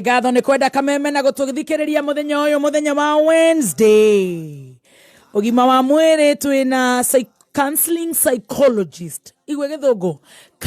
Ngatho nĩ kwenda kameme na gũtũthikĩrĩria mũthenya ũyũ, mũthenya wa Wednesday. Ũgima wa mwĩrĩ twĩna counseling psychologist, igwe gĩthũngũ,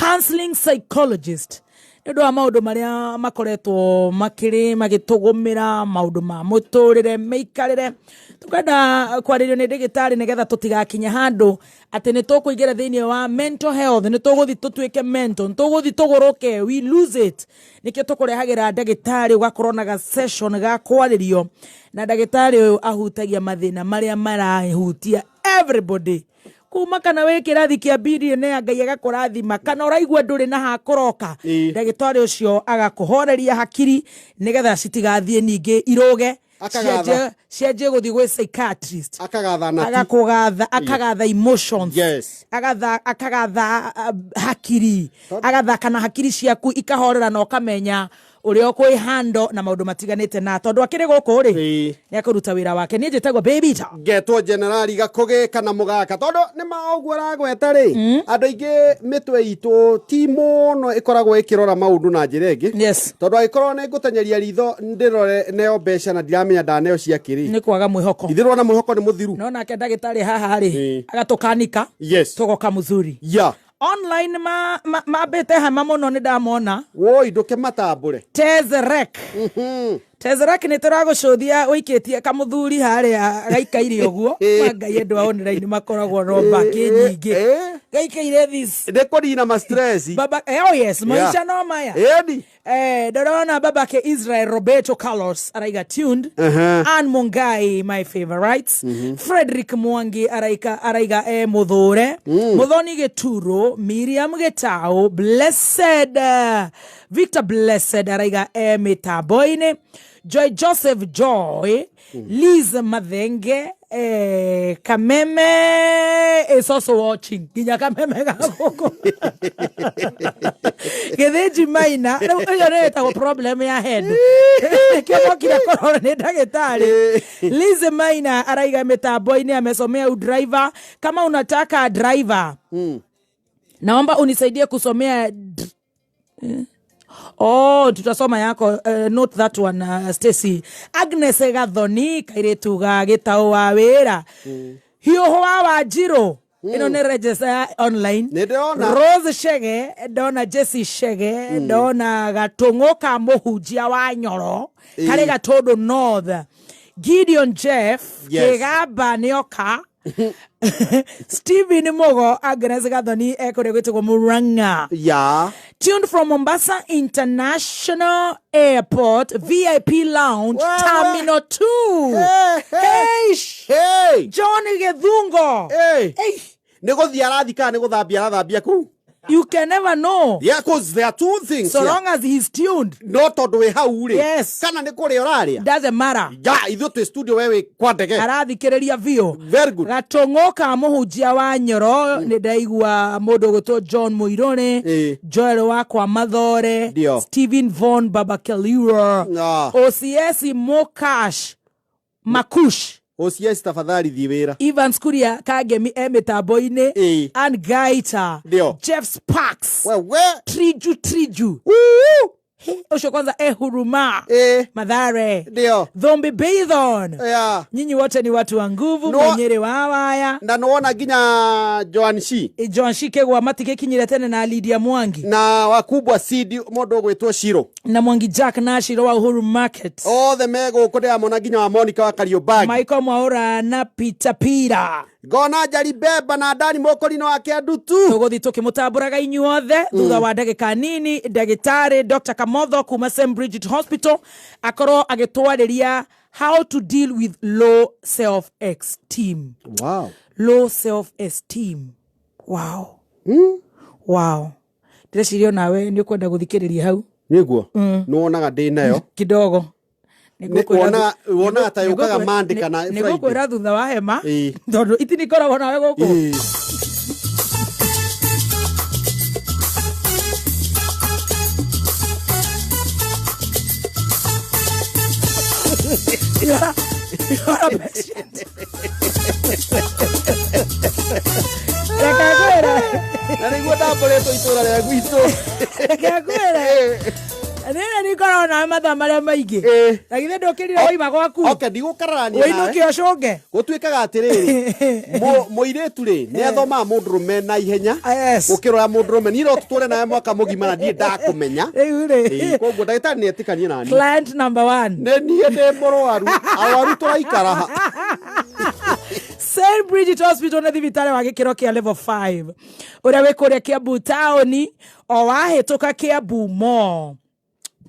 counseling psychologist, nĩ ũndũ wa maũndũ marĩa makoretwo makĩrĩ magĩtũgũmĩra, maũndũ ma mũtũrĩre, mĩikarĩre. Tũkwenda kwarĩrio nĩ ndagĩtarĩ nĩgetha tũtigakinye handũ atĩ nĩ tũkũingĩra thĩinĩ wa mental health, nĩ tũgũthiĩ tũtuĩke mental, nĩ tũgũthiĩ tũgũrũke, we lose it. Nĩkĩo tũkũrehagĩra ndagĩtarĩ, ũgakorwo na ga session ga kwarĩrio na ndagĩtarĩ ũyũ. Ahutagia mathĩna marĩa marahutia everybody, kuma kana wĩ kĩrathi kĩa billionaire, Ngai agakũrathima, kana ũraigua ndũrĩ na hakũroka. Ndagĩtarĩ ũcio agakũhoreria hakiri nĩgetha citigathiĩ ningĩ irũge. Akagatha. Cianjie gũthiĩ gwĩ psychiatrist. Akagatha nati. Agakugatha, akagatha emotions. Akagatha hakiri, agathaka na hakiri ciaku ikahorera na ũkamenya ũrĩa ũkwĩhando na maũndũ matiganĩte, na tondũ akĩrĩ gũkũ rĩ, nĩ akũruta wĩra wake. Niĩ njĩtagwo Baby Ta. Ngetwo Generali Gakũgĩ kana Mũgaka, tondũ nĩ ma ũguo ũragweta rĩ, andũ aingĩ mĩtwe itũ ti mũno ĩkoragwo ĩkĩrora maũndũ na njĩra ĩngĩ. Tondũ angĩkorwo nĩ ngũtenyeria ritho ndĩrore neo mbeca na ndiramenya ndaneo ciakĩrĩ, Nĩ kwaga mwĩhoko. Ithirwo na mwĩhoko nĩ mũthiru. No nake ndagĩtarĩ haha rĩ, agatũkanika. Tũgoka mũzuri. Online mambĩte hema mũno, nĩ ndamona. Woi, ndũke matambũre. Tezerek, Tezerek, nĩ tũragũcũthia ũikĩtie kamũthuri harĩa gaikaire ũguo. Ma Ngai, andũ a online makoragwo no mbakĩ nyingĩ. Gaikaire this. Nĩ kũnina ma stress. Baba, oh yes, maisha no maya. Ĩni. Ndĩrona babake Israel Roberto Carlos araiga tuned. Ann Mungai, my favorites. Frederick Mwangi araika, araiga mũthũre. Muthoni Gĩturo, Miriam Gĩtaũ, Blessed, Victor Blessed araiga mĩtambo-inĩ. Joy Joseph Joy, Liz Mathenge, Kameme is also watching. Nginya Kameme ga gũkũ. Gĩthĩnji Maina, rĩu ĩyo nĩyo ĩtagwo problem ya head. Nĩkĩo mokire kũrorwo nĩ ndagĩtarĩ. Liz Maina araiga mĩtambo-inĩ, amesomea udriver. Kama unataka driver, naomba unisaidie kusomea. Oh, tutasoma yako, not that one, Stacy. Agnes Gathoni, kairitu ga gĩtaũ wa wĩra. Hiũhũ wa Wanjirũ. Ĩno nĩ register ya online. Nĩ ndĩrona. Rose Shege, ndona Jesse Shege, ndona Gatũng'ũ ka mũhunjia wa Nyoro, karĩ Gatũndũ North. Gideon Jeff, Kĩgamba nĩoka. Stephen Mugo, Agnes Gathoni ekũrĩa gwĩtagwo Murang'a. Tuned from Mombasa International Airport, VIP Lounge, Wewe. Terminal 2. Hey, hey. Hey, Hey. John Gethungo. Hey. Hey, Nĩ gũthiĩ arathi kana nĩ gũthambia arathambia kũu? You can never know. Yeah, 'cause there are two things So here. long as he's tuned. No tondũ wĩ hau rĩ, kana nĩ kũrĩa ũrarĩa, Doesn't matter. ya ithuĩ twĩ studio, we wĩ kwa ndege. Arathikĩrĩria biũ. Very good. Gatũng'ũ ka mũhunjia wa Nyoro, nĩ ndaigua mũndũ ũgwĩtwo John Mũirũrĩ, Joel wakwa Mathore, Stephen Von Baba Kelura, OCS Mokash Makush. OCS, tafadhali thiĩ wĩra. Evans Kuria Kangemi e mĩtambo-inĩ. Ann Gaita. Jeff Sparks. Wewe. Triju Triju. Woo! Ũcio kwanza ehuruma. Mathare. Dhombi Beithon. Nyinyi wote ni watu wa nguvu. Mwenyere wa waya. Na nĩwona nginya Joan Shi. John Shikegwa matigĩkinyire tene na Lydia Mwangi. Na wakubwa CD mũndũ ũgwĩtwo Shiro. Na Mwangi Jack na Shiro wa Uhuru Market. Othe me gũkũ, ndĩramona nginya wa Monica wa Kariobangi. Michael Mwaura na Peter Pira. Ngona Njari Bemba na Dani Mũkũrino wa Kĩandutu. Tũgũthiĩ tũkĩmũtambũraga inyuothe. Thutha wa ndagĩka nini, ndagĩtarĩ Dr. Kamotho kuma St Bridget Hospital akorwo agĩtwarĩria how to deal with low self esteem. Low self esteem, wow. Wow, ndĩreciria onawe nĩ ũkwenda gũthikĩrĩria hau. Nĩguo nĩwonaga ndĩ nayo. Kidogo. Wonaga ta yũkaga Monday kana Friday. Nĩngũkwĩra thutha wa hema, tondũ itinikoragwo nawe gũkũ. You are a patient. Reke ngwĩre. Na nĩguo ndambũrĩtwo itũra rĩa gwitũ. Reke ngwĩre. Nĩ nĩ nawe mathaa marĩa maingĩ. Ĩĩ. Na githĩ ndũkĩrire waima gwaku? Okay, ndigũkararania nawe. Ũinũke ũcũnge. Gũtuĩkaga atĩrĩrĩ, mũirĩtu rĩ, nĩ athomaga mũndũrũme na ihenya. Yes. Gũkĩra ũrĩa mũndũrũme. Niĩ no tũtũre nawe mwaka mũgima na ndirĩ ndakũmenya. Rĩu rĩ. Ĩĩ, koguo ndagĩtarĩ nĩ etĩkanie naniĩ. Client number one. Nĩ niĩ ndĩ mũrwaru, arwaru tũraikara ha. St. Bridget Hospital nĩ thibitarĩ wa gĩkĩro kĩa level 5 ũrĩa wĩ kũrĩa Kiambu taũni o wahĩtũka Kiambu Mall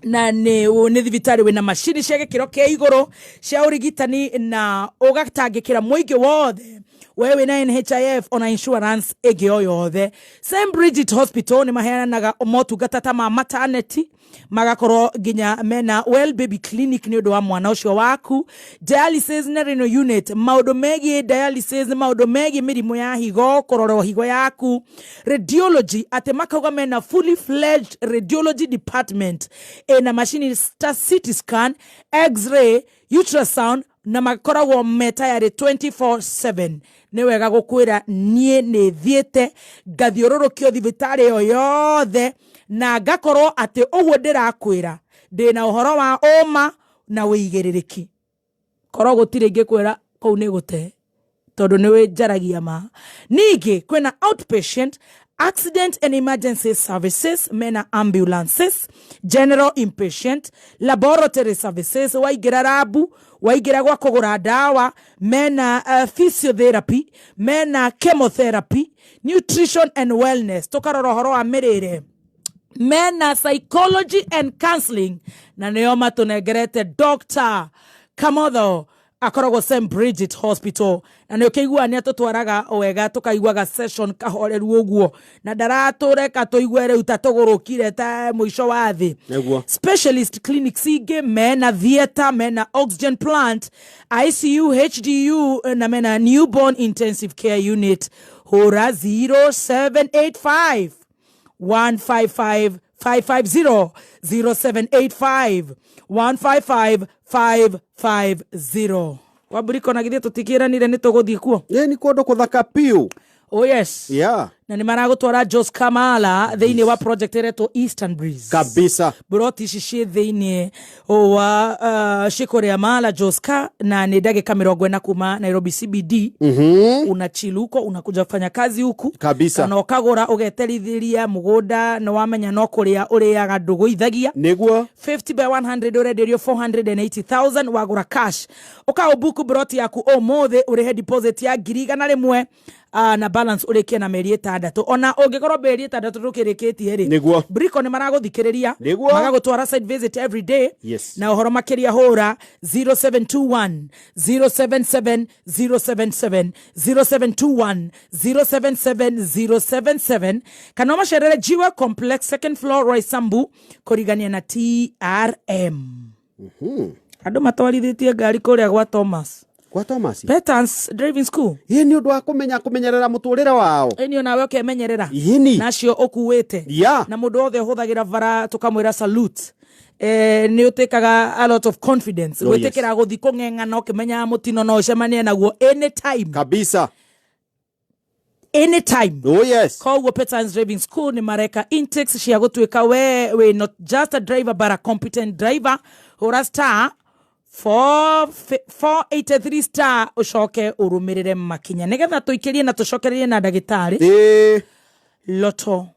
na nĩ thibitarĩ wĩna macini cia gĩkĩro kĩa igũrũ cia ũrigitani na ũgatangĩkĩra mũingĩ wothe we wĩna NHIF ona insurance ĩngĩ o yothe. St. Bridget Hospital nĩ maheanaga motungata ta ma maternity, magakorwo nginya mena well baby clinic nĩ ũndũ wa mwana ũcio waku, dialysis na renal unit, maũndũ megiĩ dialysis, maũndũ megiĩ mĩrimũ ya higo, kũrorwo higo yaku, radiology, atĩ makauga mena fully fledged radiology department ĩna macini ta CT scan, x-ray, ultrasound, na makoragwo me tayarĩ 24/7. Nĩ wega gũkwĩra niĩ nĩ thiĩte ngathiũrũrũkio thibitarĩ ĩyo yothe na ngakorwo atĩ ũguo ndĩrakwĩra ndĩna ũhoro wa ũma na wĩigĩrĩrĩki. Korwo gũtirĩ ingĩkwĩra kũu nĩ gũte tondũ nĩ njaragia ma. Ningĩ kwĩna outpatient, accident and emergency services, mena ambulances, general inpatient, laboratory services, waingĩra rabu, waingĩra gwa kũgũra ndawa, mena physiotherapy, mena chemotherapy, nutrition and wellness, tũkarora ũhoro wa mĩrĩre, mena psychology and counseling, na nĩo matũnengerete Dr. Kamotho akoragwo St. Bridget Hospital, na nĩ ũkĩigua nĩ atũtwaraga wega, tũkaiguaga session kahoreru ũguo na ndaratũreka tũigue rĩu ta tũgũrũkire ta mũico wa thĩ. Nĩguo. Specialist clinics ingĩ mena theatre, mena oxygen plant, ICU, HDU, na mena newborn intensive care unit. Hũra 0785 155 550, 0785 155 550. Wamburiko, na githĩ tũtikĩranire nĩ tũgũthiĩ kuo? Ĩ, nĩ kũndũ kũthaka piũ. Oh yes. Na nĩ maragũtwara Jos Kamala thĩinĩ wa project ĩretwo Eastern Breeze. Kabisa. Buroti ici ciĩ thĩinĩ wa ciĩ kũrĩa Mala Joska, na nĩ ndagĩka 40 kuma Nairobi CBD. Una chill huko, unakuja kufanya kazi huku. Kabisa. Kana ũkagũra ũgeterithĩria mũgũnda, nĩ wamenya no kũrĩa ũrĩaga, ndũgũithagia. Nĩguo. 50 by 100 ũrenderio 480,000 wagũra cash. Ũkaũbuku broti yaku ũmũthĩ, ũrĩhe deposit ya 100,000 na balance ũrĩkie na mĩeri 6. Ona ũngĩkorwo mĩeri 6 ndũkĩrĩkĩtie rĩ, Nĩguo. Briko nĩ maragũthikĩrĩria. Nĩguo. Magagũtwara site visit every day. Yes. Na ũhoro makĩria hũra 0721 077 077, 0721 077 077, kana ũmacerere Jiwe Complex, second floor, Roysambu, kũrigania na TRM. Andũ matwarithĩtie ngari kũrĩa gwa Thomas. Kwa Thomas. Petans Driving School. Ĩ, nĩ ũndũ wa kũmenya kũmenyerera mũtũrĩre wao. Ĩni, onawe ũkemenyerera. Ĩni. Nacio ũkuĩte. Na mũndũ wothe ũhũthagĩra bara tũkamwĩra salute. Nĩ ũtĩkaga a lot of confidence Oh, yes. gwĩtĩkĩra gũthi kũng'eng'ana ũkĩmenyaga mũtino no ũcemanie naguo anytime. Kabisa. Anytime. Oh yes. Koguo Petans Driving School nĩ mareka intakes cia gũtuĩka we we not just a driver but a competent driver. Hũra star 483 star ũcoke ũrũmĩrĩre makinya nĩgetha tũikĩrie na tũcokererie na ndagĩtarĩ. Loto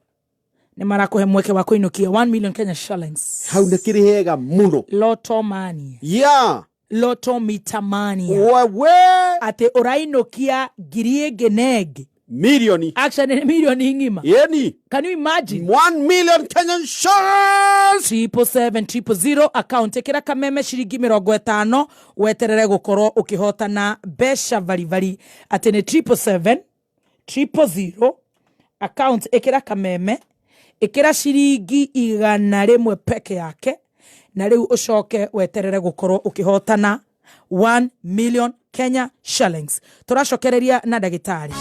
nĩ marakũhe mweke wa kũinũkia 1 million Kenya shillings. Hau nĩ kĩrĩ hega mũno. Loto mania. Loto mitamania. Wewe. Atĩ ũrainũkia ngiri ĩngĩ na ĩngĩ. Milioni. Actually nĩ milioni ng'ima. Ĩni. Can you imagine? 1 million Kenyan shillings. 777,000 account, ĩkĩra kameme ciringi 50 weterere gũkorwo ũkĩhotana mbeca baribari, atĩ nĩ 777,000 account, ĩkĩra kameme, ĩkĩra ciringi 100 peke yake, na rĩu ũcoke weterere gũkorwo ũkĩhotana 1 million Kenya shillings. Tũracokereria na ndagĩtarĩ.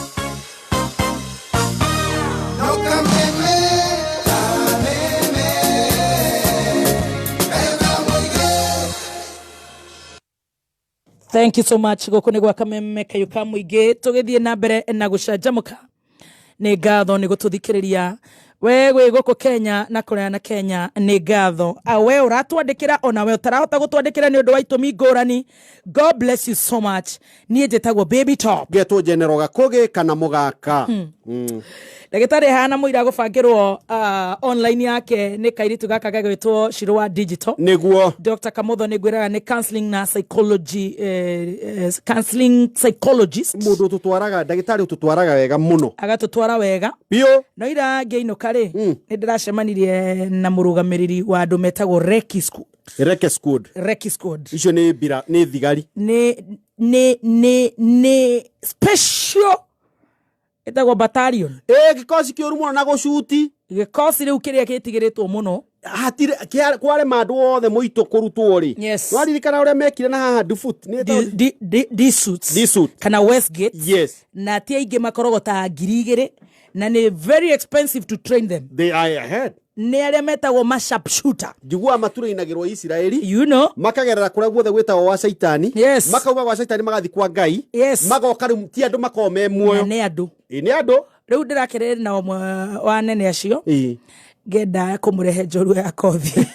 No kameme, kameme, kayo mũingĩ. Thank you so much. Gũkũ nĩ gwa kameme kayũ ka mũingĩ, tũgĩthiĩ na mbere na gũcanjamũka. Nĩ ngatho nĩ gũtũthikĩrĩria. We wĩ gũkũ Kenya na kũraya na Kenya, nĩ ngatho. We ũratwandĩkĩra, ona we ũtarahota gũtwandĩkĩra nĩ ũndũ wa itũmi ngũrani, God bless you so much. Niĩ njĩtagwo Baby Top. Ngetwo General Gakũgĩ kana Mũgaka. Ndagĩtarĩ hana mũira gũbangĩrwo online yake nĩ kairitu gaka gagwĩtwo Shiro wa Digital. Nĩguo. Dr. Kamotho nĩ ngwĩraga nĩ counseling na psychology, counseling psychologist. Mũndũ ũtũtwaraga, ndagĩtarĩ ũtũtwaraga wega mũno. Agatũtwara wega. Biũ. No ira ngĩinũka rĩ, nĩ ndĩracemanirie na mũrũgamĩrĩri wa andũ metagwo Reki Squad. Reke Squad. Reki Squad. Icio nĩ mbira, nĩ thigari. Nĩ special ĩtagwo battalion. Ĩ gĩkosi kĩũru mũno na gũcuti. Gĩkosi rĩu kĩrĩa gĩtigĩrĩtwo mũno. Hatirĩ kwarema andũ othe mũitũ kũrutwo rĩ. Yes. Nĩwaririkana ũrĩa mekire na haha Dufut? Nĩ D-suits. D-suit. Kana Westgate. Yes. Na ti aingĩ, makoragwo ta 2000, na nĩ very expensive to train them. They are ahead. Nĩ arĩa metagwo ma sharpshooter. Njiguaga maturainagĩrwo Isiraeli. You know. Makagerera kũrĩa guothe gwĩtagwo gwa caitani. Yes. Makauma gwa caitani magathiĩ kwa Ngai. Yes. Magoka rĩu ti andũ makoragwo me muoyo. Na nĩ andũ. Ĩ nĩ andũ. Rĩu ndĩrakerere na ũmwe wa anene acio. Ngenda kũmũrehe njorua ya kothi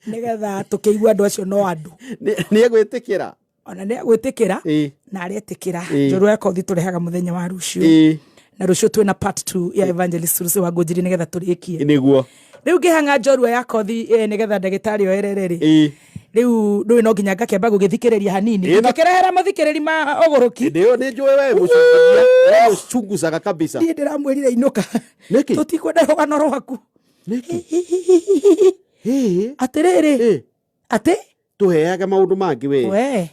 nĩgetha tũkĩigua andũ acio no andũ. Nĩ egwĩtĩkĩra. Ona nĩ egwĩtĩkĩra. Na aretĩkĩra. Njorua ya kothi tũrehaga mũthenya wa rũciũ. Na rũciũ twĩna part 2 ya Evangelist Lucy wa Ngũnjiri nĩgetha tũrĩkie. Nĩguo. Rĩu ngĩhang'a njorua ya kothi, nĩgetha ndagĩtarĩ oerere rĩ, rĩu ndũĩ no nginya ngakĩamba gũgĩthikĩrĩria hanini. Ngĩkĩrehera mũthikĩrĩri ma ũgũrũki. Ndio nĩ njũĩ we mũcunguria. We mũcungucaga kabisa. Niĩ ndĩramwĩrire inũka. Nĩkĩ? Tũtikwenda rũgano rwaku. Nĩkĩ? Atĩrĩrĩ, atĩ tũheage maũndũ mangĩ we. We.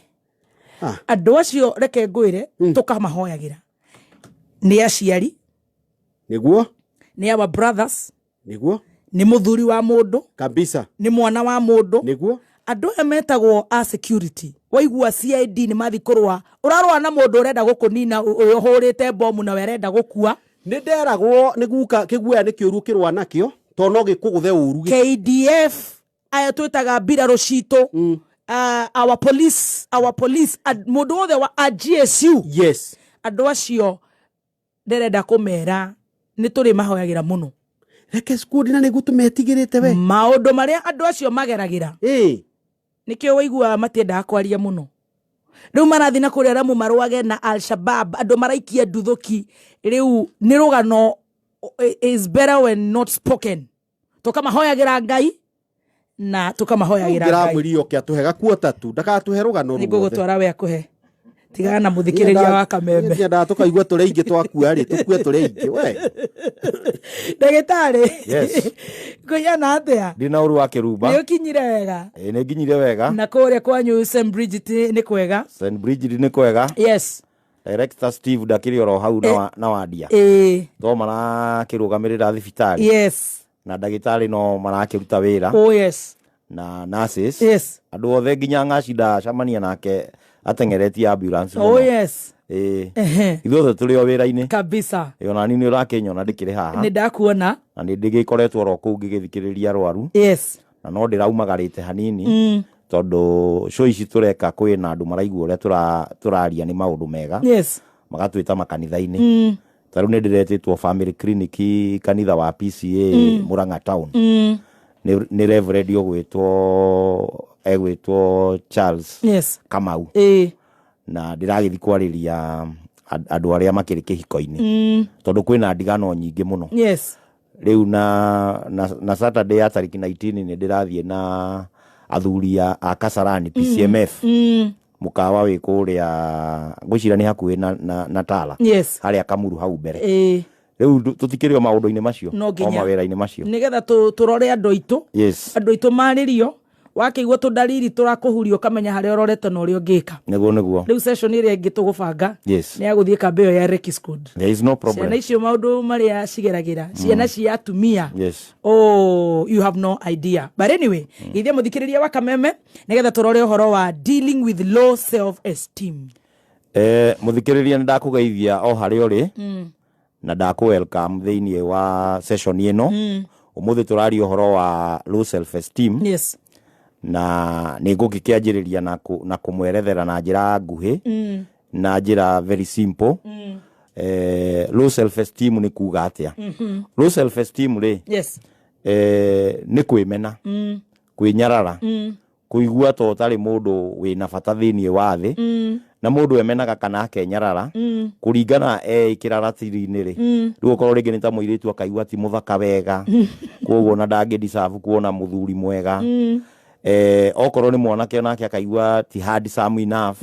Andũ acio reke ngwĩre, tũkamahoyagĩra. Nĩ aciari. Nĩguo. Nĩ our brothers. Nĩguo. Nĩ mũthuri wa mũndũ. Kabisa. Nĩ mwana wa mũndũ. Nĩguo. Andũ aya metagwo a security. Waigua CID nĩ mathi kũrũa. Ũrarũa na mũndũ ũrenda gũkũnina, ũyũ ũhũrĩte bomu na we arenda gũkua. Nĩ nderagwo nĩ guka kĩguoya nĩ kĩũru ũkĩrũa nakĩo, tondũ no gĩkũgũthe ũru. KDF aya twĩtaga mbirarũ citũ. Our police, our police, mũndũ wothe wa a GSU. Yes. Andũ acio ndĩrenda kũmera nĩ tũrĩ mahoyagĩra mũno. Reke squad na nĩguo tũmetigĩrĩte we. Maũndũ marĩa andũ acio mageragĩra. Nĩkĩo waiguaga matiendaga kwaria mũno. Rĩu marathiĩ na kũrĩa Ramu marũage na Al-Shabaab, andũ maraikia nduthũki. Rĩu nĩ rũgano is better when not spoken. Tũkamahoyagĩra Ngai na tũkamahoyagĩra Ngai. Ngĩramwĩrire oke atũhe gakuota tu, ndagatũhe rũgano ruothe. Nĩngũgũtwara we akũhe. Tigana na mũthikĩrĩria wa Kamembe. Nyendaga tũkaigua tũrĩ aingĩ twakua rĩ, tũkue tũrĩ aingĩ, we. Ndagĩtarĩ. Yes. Kũigana atĩa? Ndĩ na ũru wa kĩrumba. Nĩ ũkinyire wega? Ĩ, nĩ nginyire wega. Na kũrĩa kwanyu St Bridget nĩ kwega? St Bridget nĩ kwega. Yes. Director Steve ndakĩrĩ oro hau na wandia. To marakĩrũgamĩrĩra thibitarĩ. Yes. Na ndagĩtarĩ no marakĩruta wĩra. Oh yes. Na nurses. Yes. Andũ othe nginya Ng'aci ndacemania nake ateng'eretie ambulance Oh mũno. yes. Ithuothe tũrĩ o wĩra-inĩ. Kabisa. Ĩ, ona niĩ nĩ ũrakĩnyona ndĩkĩrĩ haha. Nĩ ndakuona. Na nĩ ndĩgĩkoretwo oro kũu ngĩgĩthikĩrĩria arwaru. Yes. Na no ndĩraumagarĩte hanini. Tondũ show ici tũreka kwĩna andũ maraigua ũrĩa tũraria nĩ maũndũ mega. Yes. Magatwĩta makanitha-inĩ. Ta rĩu nĩ ndĩretĩtwo family clinic kanitha wa PCA Murang'a town. Nĩ Reverend egwĩtwo Charles Yes. Kamau. Na ndĩragĩthiĩ kwarĩria andũ arĩa makĩrĩ kĩhiko-inĩ. Tondũ kwĩna ndigano nyingĩ mũno. Yes. Rĩu na Saturday ya tarĩki 19 nĩ ndĩrathiĩ na athuri a Kasarani PCMF. Mũkawa wĩ kũrĩa ngwĩciria nĩ hakuhĩ na Tala. Yes. Harĩa Kamuru hau mbere. Rĩu tũtikĩrĩ o maũndũ-inĩ macio, No o nginya. mawĩra-inĩ macio. Nĩgetha tũrore andũ aitũ. Yes. Andũ aitũ marĩrio, wakĩigua tũndariri tũrakũhuria ũkamenya harĩa ũrorete na ũrĩa ũngĩka. Nĩguo, nĩguo. Rĩu session ĩrĩa ĩngĩ tũgũbanga Yes. nĩ ya gũthiĩ kambĩ ĩyo ya Reki Squad. There is no problem. Ciana icio maũndũ marĩa cigeragĩra, ciana cia atumia. Yes. Oh, you have no idea. But anyway, geithia mũthikĩrĩria wa Kameme nĩgetha tũrore ũhoro wa dealing with low self esteem. Mũthikĩrĩria nĩ ndakũgeithia o harĩa ũrĩ. Na ndakũ welcome thĩinĩ wa session ĩno. Ũmũthĩ tũraria ũhoro wa low self esteem. Yes. Na nĩ ngũgĩkĩanjĩrĩria na kũmwerethera na njĩra nguhĩ. Na njĩra very simple. Low self esteem nĩ kuga atĩa? Low self esteem rĩ, nĩ kwĩmena, kwĩnyarara, kũigua ta ũtarĩ mũndũ wĩna bata thĩinĩ wa thĩ. Na mũndũ emenaga kana akenyarara kũringana eĩkĩra ratiri-inĩ rĩ. Rĩu okorwo rĩngĩ nĩ ta mũirĩtu, akaigua ti mũthaka wega, koguo ona ndangĩ deserve kuona mũthuri mwega. Okorwo nĩ mwanake, onake akaigua ti handsome enough.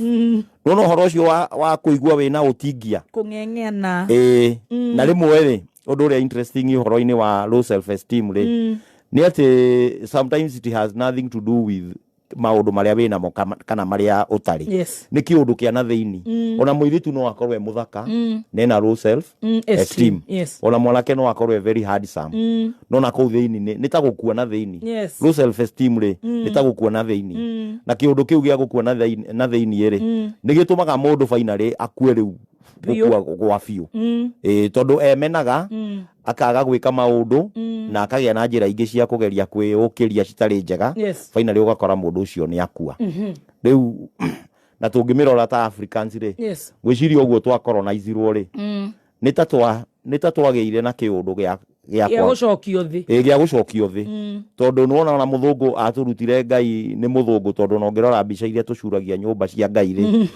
Nona ũhoro ũcio wa kũigua wĩna ũtingia, kũng'eng'ena. Ĩĩ, na rĩmwe rĩ, ũndũ ũrĩa interesting ũhoro-inĩ wa low self esteem rĩ, nĩ atĩ sometimes it has nothing to do with maũndũ marĩa wĩnamo kana marĩa ũtarĩ. Nĩ kĩũndũ kĩa na thĩinĩ. Ona mũirĩtu no akorwo e mũthaka nena low self esteem. Esteem. Ona mwanake no akorwo e very handsome, no na kũu thĩinĩ nĩ ta gũkua na thĩinĩ. Low self esteem rĩ, nĩ ta gũkua na thĩinĩ, na kĩũndũ kĩu gĩa gũkua na thĩinĩ rĩ, nĩ gĩtũmaga mũndũ finally akue rĩu. Biũ. Gũkua gwa biũ. Ĩĩ, tondũ emenaga, akaga gwĩka maũndũ na akagĩa na njĩra ingĩ cia kũgeria kwĩũkĩria citarĩ njega. Finally ũgakora mũndũ ũcio nĩ akua. Rĩu na tũngĩmĩrora ta Africans rĩ, ngwĩciria ũguo twakoronizirwo rĩ, nĩ ta twagĩire na kĩũndũ gĩa gĩa gũcokio thĩ. Ĩ, gĩa gũcokio thĩ, tondũ nĩwona ona mũthũngũ atũrutire Ngai nĩ mũthũngũ, tondũ ona ũngĩrora mbica iria tũcuragia nyũmba cia Ngai rĩ,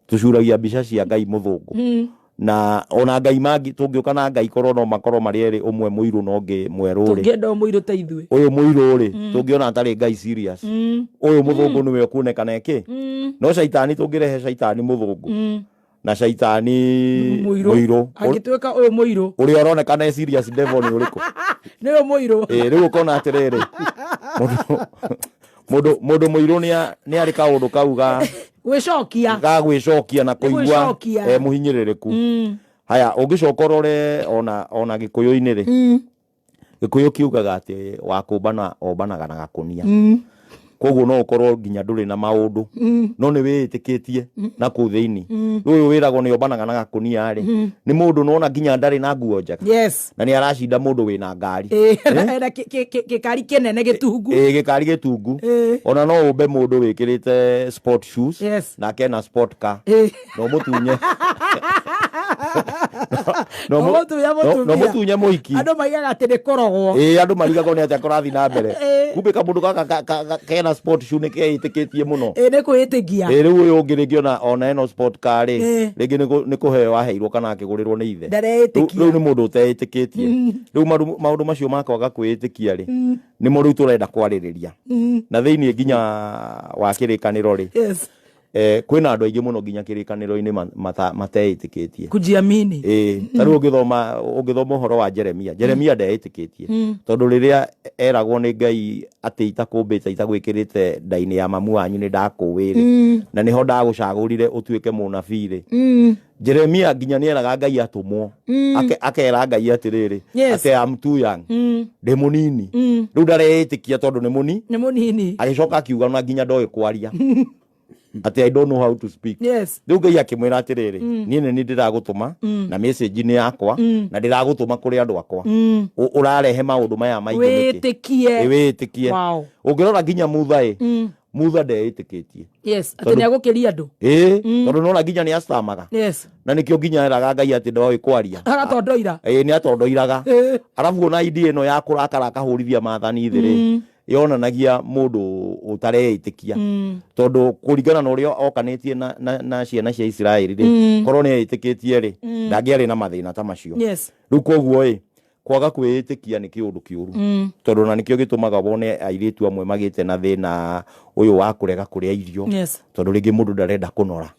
tũcuragia mbica cia Ngai mũthũngũ. Na ona Ngai mangĩ tũngĩũka na Ngai korwo no makorwo marĩ erĩ, ũmwe mũirũ na ũngĩ mwerũ rĩ, tũngĩenda o mũirũ ta ithuĩ. Ũyũ mũirũ rĩ, tũngĩona atarĩ Ngai serious, ũyũ mũthũngũ nĩwe ũkuonekana ĩkĩ. No caitani, tũngĩrehe caitani mũthũngũ na caitani mũirũ, mũirũ, angĩtuĩka ũyũ mũirũ, ũrĩa ũronekana e serious devil nĩ ũrĩkũ? Nĩ ũyũ mũirũ. Ĩ, rĩu ũkona atĩrĩrĩ, mũndũ mũirũ nĩ arĩ kaũndũ kau ga gwĩcokia, ga gwĩcokia na kũigua gwĩcokia. E mũhinyĩrĩrĩku. Haya, ũngĩcoka ũrore ona gĩkũyũ-inĩ rĩ, gĩkũyũ kiugaga atĩ wakũmbana ombanaga na gakũnia. Koguo no ũkorwo nginya ndũrĩ na maũndũ, no nĩ wĩĩtĩkĩtie na kũu thĩinĩ. Rĩu ũyũ wĩragwo nĩ ombanaga na gakũnia rĩ, nĩ mũndũ nona nginya ndarĩ na nguo njega na nĩ aracinda mũndũ wĩna ngari. Ĩ, ena gĩkari kĩnene gĩtungu. Ĩ, gĩkari gĩtungu. Ona no ũmbe mũndũ wĩkĩrĩte sport shoes nake ena sport car, no mũtunye no Ũmũtunye mũtumia. No mũtunye mũhiki. Andũ maigaga atĩ nĩ kũrogwo. Ĩ, andũ marigagwo nĩ atĩa kũrathiĩ na mbere. Kumbe kamũndũ gaka kena sport shoe nĩ keĩtĩkĩtie mũno. Ĩ, nĩ kwĩĩtĩkia. Ĩ, rĩu ũyũ ũngĩ rĩngĩ ona eno sport car rĩ, rĩngĩ nĩ kũheo aheirwo kana akĩgũrĩrwo nĩ ithe. Ndareĩtĩkia. Rĩu nĩ mũndũ ũteĩtĩkĩtie. Rĩu maũndũ macio ma kwaga kwĩĩtĩkia rĩ, nĩmo rĩu tũrenda kwarĩrĩria. Na thĩinĩ nginya wa kĩrĩkanĩro rĩ, kwĩna andũ aingĩ mũno nginya kĩrĩkanĩro-inĩ mateĩtĩkĩtie. Kujiamini. Ĩĩ, ta rĩu ũngĩthoma ũhoro wa Jeremia, Jeremia ndeĩtĩkĩtie, tondũ rĩrĩa eragwo nĩ Ngai atĩ itakũmbĩte itagwĩkĩrĩte nda-inĩ ya mamu wanyu nĩ ndakũĩ rĩ, na nĩho ndagũcagũrire ũtuĩke mũnabii rĩ, Jeremia nginya nĩ eraga Ngai atũmwo. Akera Ngai atĩrĩrĩ, atĩ I'm too young, ndĩ mũnini. Rĩu ndareĩtĩkia tondũ nĩ mũni nĩ mũnini. Agĩcoka akiuga na nginya ndoĩ kwaria, atĩ I don't know how to speak. Rĩu Ngai akĩmwĩra atĩrĩrĩ, niĩ nĩ niĩ ndĩragũtũma na message nĩ yakwa, na ndĩragũtũma kũrĩ andũ akwa. Ũrarehe maũndũ maya maingĩ nĩkĩ? Wĩtĩkie. Ĩ, wĩĩtĩkie. Ũngĩrora nginya Mutha ĩ, Mutha ndeĩtĩkĩtie. Yes, atĩ nĩ agũkĩria andũ. Ĩ, tondũ nona nginya nĩ acitamaga, na nĩkĩo nginya eraga Ngai atĩ ndoĩ kwaria. Agatondoira. Ĩ, nĩ atondoiraga. Arabu ona idea ĩno ya kũrakara akahũrithia maathani thĩ rĩ, yonanagia mũndũ ũtareĩtĩkia, tondũ kũringana na ũrĩa okanĩtie na ciana cia Isiraeli rĩ, korwo nĩ eĩtĩkĩtie rĩ, ndangĩarĩ na mathĩna ta macio. Rĩu koguo ĩ, kwaga kwĩĩtĩkia nĩ kĩũndũ kĩũru, tondũ na nĩkĩo gĩtũmaga wone airĩtu amwe magĩte na thĩna ũyũ wa kũrega kũrĩa irio, tondũ rĩngĩ mũndũ ndarenda kũnora.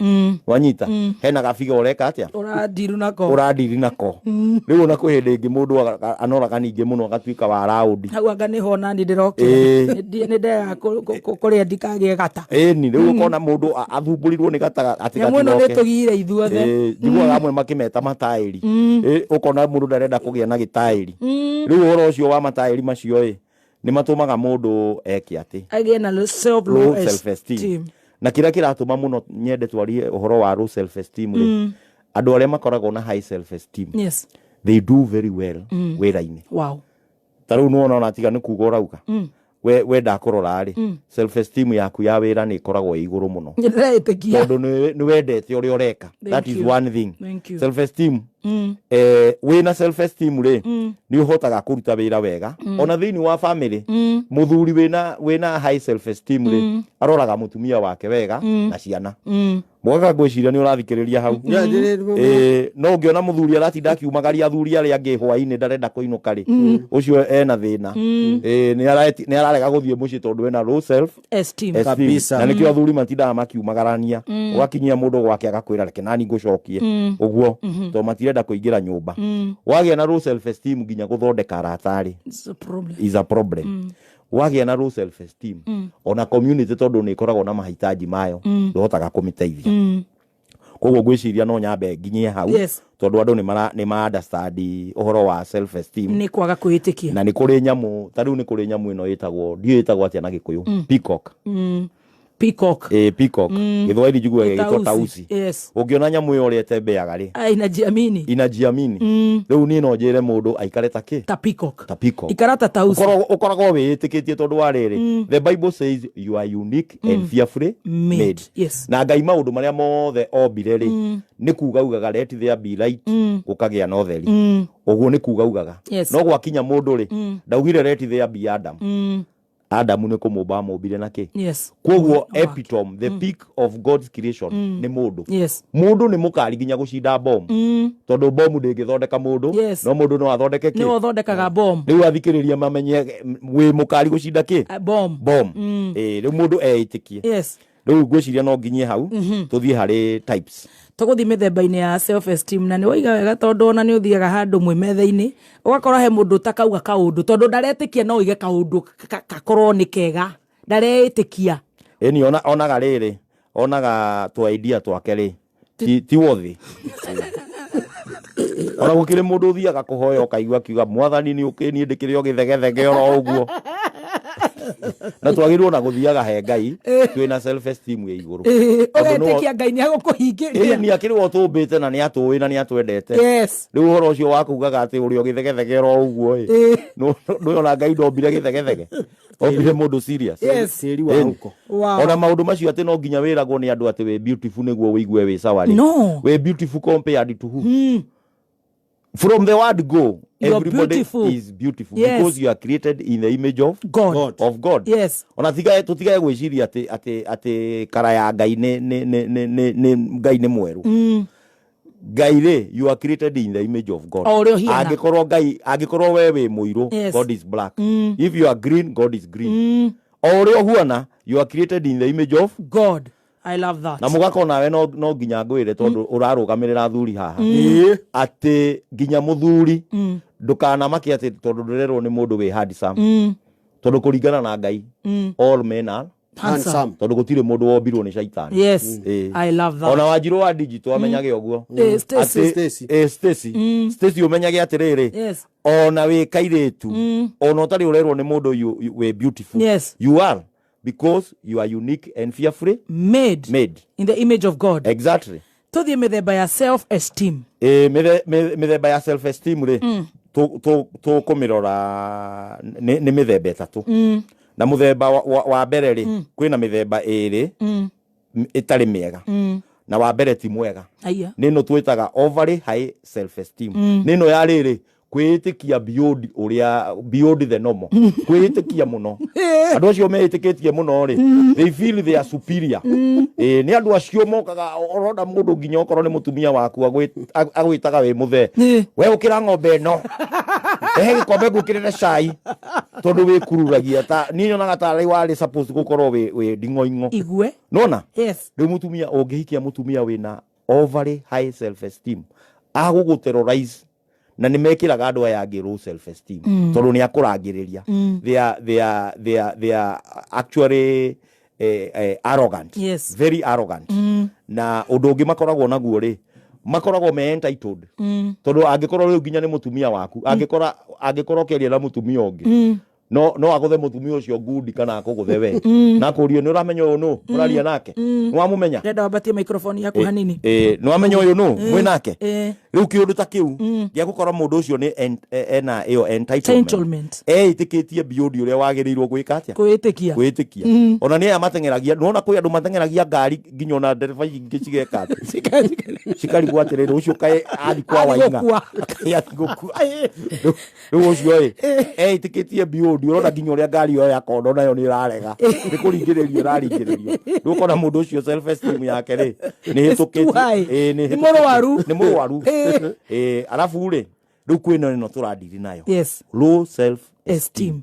Wanyita, hena gabiga ũreka atĩa? Ũrandiru nako. Ũrandiri nako. Rĩu ona kwĩ hĩndĩ ĩngĩ mũndũ anoraga ningĩ mũno agatuĩka wa raũndi. Hau anga nĩho nani ndĩrokĩra. Nĩ ndendaga kũrĩa ndikagĩe gata. Ĩni, rĩu ũkona mũndũ athumbũrirwo nĩ gata atĩ Nyamũ ĩno nĩ gatigoke. tũgire ithuothe. Ĩĩ, njiguaga amwe makĩmeta mataĩri. Ĩ, ũkona mũndũ ndarenda kũgĩa na gĩtaĩri. Rĩu ũhoro ũcio wa mataĩri macio ĩ, nĩ matũmaga mũndũ eke atĩ agĩe na self low low self esteem. Esteem. Na kĩrĩa kĩratũma mũno nyende twarie ũhoro wa low self esteem rĩ, andũ arĩa makoragwo na high self esteem, they do very well wĩra-inĩ. Ta rĩu nĩwona ona tiga nĩ kuga ũrauga. We wenda kũrora rĩ, self esteem yaku ya wĩra nĩ ĩkoragwo ĩ igũrũ mũno. Ndĩreĩtĩkia. Tondũ nĩ wendete ũrĩa ũreka. Thank That is you. one thing. Thank you. Self esteem, wĩna self esteem rĩ, nĩ ũhotaga kũruta wĩra wega ona thĩinĩ wa family. Mũthuri wĩna high self esteem rĩ, aroraga mũtumia wake wega na ciana. Mwaka ngwĩciria nĩ ũrathikĩrĩria hau. No ũngĩona mũthuri aratinda akiumagaria athuri arĩa angĩ hwainĩ, ndarenda kũinũka rĩ, ũcio ena thĩna. Nĩ ararega gũthiĩ mũciĩ tondũ ena low self esteem. esteem. Kabisa. Na nĩkĩo athuri matindaga makiumagarania, ũgakinyia mũndũ gwake agakwĩra, "Reke nani ngũcokie ũguo," tondũ matirenda kũingĩra nyũmba. Wagĩa na low self esteem, nginya gũthondeka arata rĩ, It's a problem. is a problem. Wagĩa na low self esteem, ona community, tondũ nĩ ĩkoragwo na mahitaji mayo, ndũhotaga kũmĩteithia. Koguo ngwĩciria no nyambe nginyie hau, tondũ andũ nĩ ma understand ũhoro wa self esteem. Nĩ kwaga kwĩĩtĩkia. Na nĩ kũrĩ nyamũ ta rĩu, nĩ kũrĩ nyamũ ĩno ĩtagwo, ndiũĩ ĩtagwo atĩa na Gĩkũyũ, peacock. Peacock. Ĩ, peacock, Gĩthwaĩri njiguaga ĩgĩtwo Tausi. tausi. Ũngĩona nyamũ ĩyo ũrĩa ĩtembeaga rĩ, Ah, inajiamini. Inajiamini. Rĩu niĩ no njĩre mũndũ aikare ta kĩ? Ta peacock. Ta peacock. Ikara ta tausi. Ũkoragwo wĩĩtĩkĩtie, tondũ wa rĩrĩ, the Bible says you are unique and fearfully made. Made. Na Ngai maũndũ marĩa mothe ombire rĩ, nĩ kuga ugaga, "Let there be light," gũkagĩa na ũtheri. Ũguo nĩ kuga ugaga. No gwakinya mũndũ rĩ, ndaugire, "Let there be Adam." Adamu nĩ kũmũmba amũmbire na kĩ? Koguo epitome, the peak of God's creation, nĩ mũndũ. Mũndũ nĩ mũkari nginya gũcinda bomu, tondũ bomu ndĩngĩthondeka mũndũ, no mũndũ no athondeke nĩwe kĩ? Ũthondekaga bomb. Rĩu athikĩrĩria mamenye wĩ mũkari gũcinda kĩ? Bomb. Bomb. Ĩ, rĩu mũndũ eĩtĩkie. Rĩu ngwĩciria no nginyie hau, tũthiĩ harĩ types. Tũgũthiĩ mĩthemba-inĩ ya self esteem, na nĩ waiga wega, tondũ ona nĩ ũthiaga handũ mwĩ metha-inĩ, ũgakora he mũndũ ũtakauga kaũndũ tondũ ndaretĩkia no oige kaũndũ gakorwo nĩ kega, ndareĩtĩkia. Ĩni, onaga rĩrĩ, onaga twa idea twake rĩ, ti wothi. Ona gũkĩrĩ mũndũ ũthiaga kũhoya, ũkaigua akiuga, "Mwathani, nĩ ũkĩ niĩ ndĩkĩrĩ o gĩthegethege oro ũguo." Na twagĩrĩirwo na gũthiaga he Ngai twĩna self esteem ĩ igũrũ. Tondũ Ũgetĩkia Ngai nĩ agũkũhingĩria. Ĩ, nĩ akĩrĩ we ũtũmbĩte na nĩ atũĩ na nĩ atwendete. Rĩu ũhoro ũcio wa kugaga atĩ ũrĩ o gĩthegethege oro ũguo ĩ, nĩwona Ngai ndombire gĩthegethege, ombire mũndũ serious. Tĩri wa Ĩni. huko. Ona maũndũ macio atĩ no nginya wĩragwo nĩ andũ atĩ wĩ beautiful nĩguo wĩigue wĩ sawa rĩ, No. wĩ beautiful compared to who? From the word go, You are everybody beautiful. is beautiful, because you are created in the image of God. God. Of God. Ona tigae tutigae gwĩciria atĩ kara ya Ngai nĩ Ngai nĩ mwerũ. Ngai rĩ, you are created in the image of God. O ũrĩa ũhiana. Angĩkorwo Ngai, angĩkorwo we wĩ mũirũ, God is black. If you are green, God is green. O ũrĩa ũhuana, you are created in the image of God. I love that. Na mũgako nawe no nginya ngwĩre, tondũ ũrarũgamĩrĩra athuri haha, atĩ nginya mũthuri ndũkanamake atĩ tondũ ndũrerwo nĩ mũndũ wĩ handsome, tondũ kũringana na Ngai, all men are handsome. Tondũ gũtirĩ mũndũ wombirwo nĩ caitani. I love that. Ona Wanjirũ wa digital amenyage ũguo. Stacy. Stacy. Stacy, Stacy, ũmenyage atĩrĩrĩ, ona wĩ kairĩtu, ona ũtarĩ ũrerwo nĩ mũndũ wĩ beautiful, you are, because you are unique and fearfully made, made in the image of God. Exactly. Tũthiĩ mĩthemba ya self esteem. Ĩ, mĩthemba ya self esteem rĩ, tũkũmĩrora nĩ mĩthemba ĩtatũ. Na mũthemba wa mbere rĩ, kwĩna mĩthemba ĩrĩ ĩtarĩ mĩega, na wa mbere ti mwega. Aya. Nĩ ĩno twĩtaga overly high self esteem. Nĩ ĩno ya rĩrĩ, kwĩĩtĩkia beyond ũrĩa, beyond the normal, kwĩĩtĩkia mũno. Andũ acio meĩtĩkĩtie mũno rĩ, they feel they are superior. Ĩ, nĩ andũ acio mokaga ũrona mũndũ nginya okorwo nĩ mũtumia waku, agwĩtaga wĩ mũthee, "We ũkĩra ng'ombe ĩno, rehe gĩkombe ngwĩkĩrĩre cai," tondũ wĩkururagia ta niĩ nyonaga tarĩ warĩ supposed gũkorwo wĩ nding'oing'o. Igue. Nona rĩu mũtumia, ũngĩhikia mũtumia wĩna overly high self esteem, agũgũ terrorize, na nĩ mekĩraga andũ aya angĩ low self esteem, tondũ nĩ akũrangĩrĩria. They are actually arrogant. Very arrogant. Na ũndũ ũngĩ makoragwo naguo rĩ, makoragwo me entitled, tondũ angĩkorwo rĩu nginya nĩ mũtumia waku, angĩkorwo ũkĩaria na mũtumia ũngĩ, no agũthe mũtumia ũcio ngundi kana akũgũthe we, na akũrie, "Nĩ ũramenya ũyũ nũ ũraria nake? Nĩ wamũmenya?" Ndĩrenda wambatie microphone yaku hanini. Nĩ wamenya ũyũ nũ mwĩ nake? Rĩu kĩũndũ ta kĩu gĩa gũkorwo mũndũ ũcio nĩ ena ĩyo entitlement, Entitlement. eĩtĩkĩtie beyond ũrĩa wagĩrĩirwo gwĩka atĩa, Kwĩĩtĩkia. Kwĩĩtĩkia. Ona nĩ aya mateng'eragia, nĩwona kwĩ andũ mateng'eragia ngari nginya ona ndereba ingĩ cigeka atĩ cikarigwo atĩrĩrĩ, ũcio kaĩ athi kwa Athi Waing'a. gũkua. Kaĩ athi gũkua. Rĩu rĩu ũcio ĩ eĩtĩkĩtie beyond, ũrona nginya ũrĩa ngari ĩyo yakondo nayo nĩ ĩrarega, nĩ kũringĩrĩrio ĩraringĩrĩrio. Rĩu ũkona mũndũ ũcio self esteem yake rĩ nĩ It's too high. hĩtũkĩtie. Ĩ, nĩ Nĩ mũrwaru. Nĩ mũrwaru. Ĩ, arabu rĩ, rĩu kwĩno ĩno tũrandiri nayo, Yes. low self Esteem.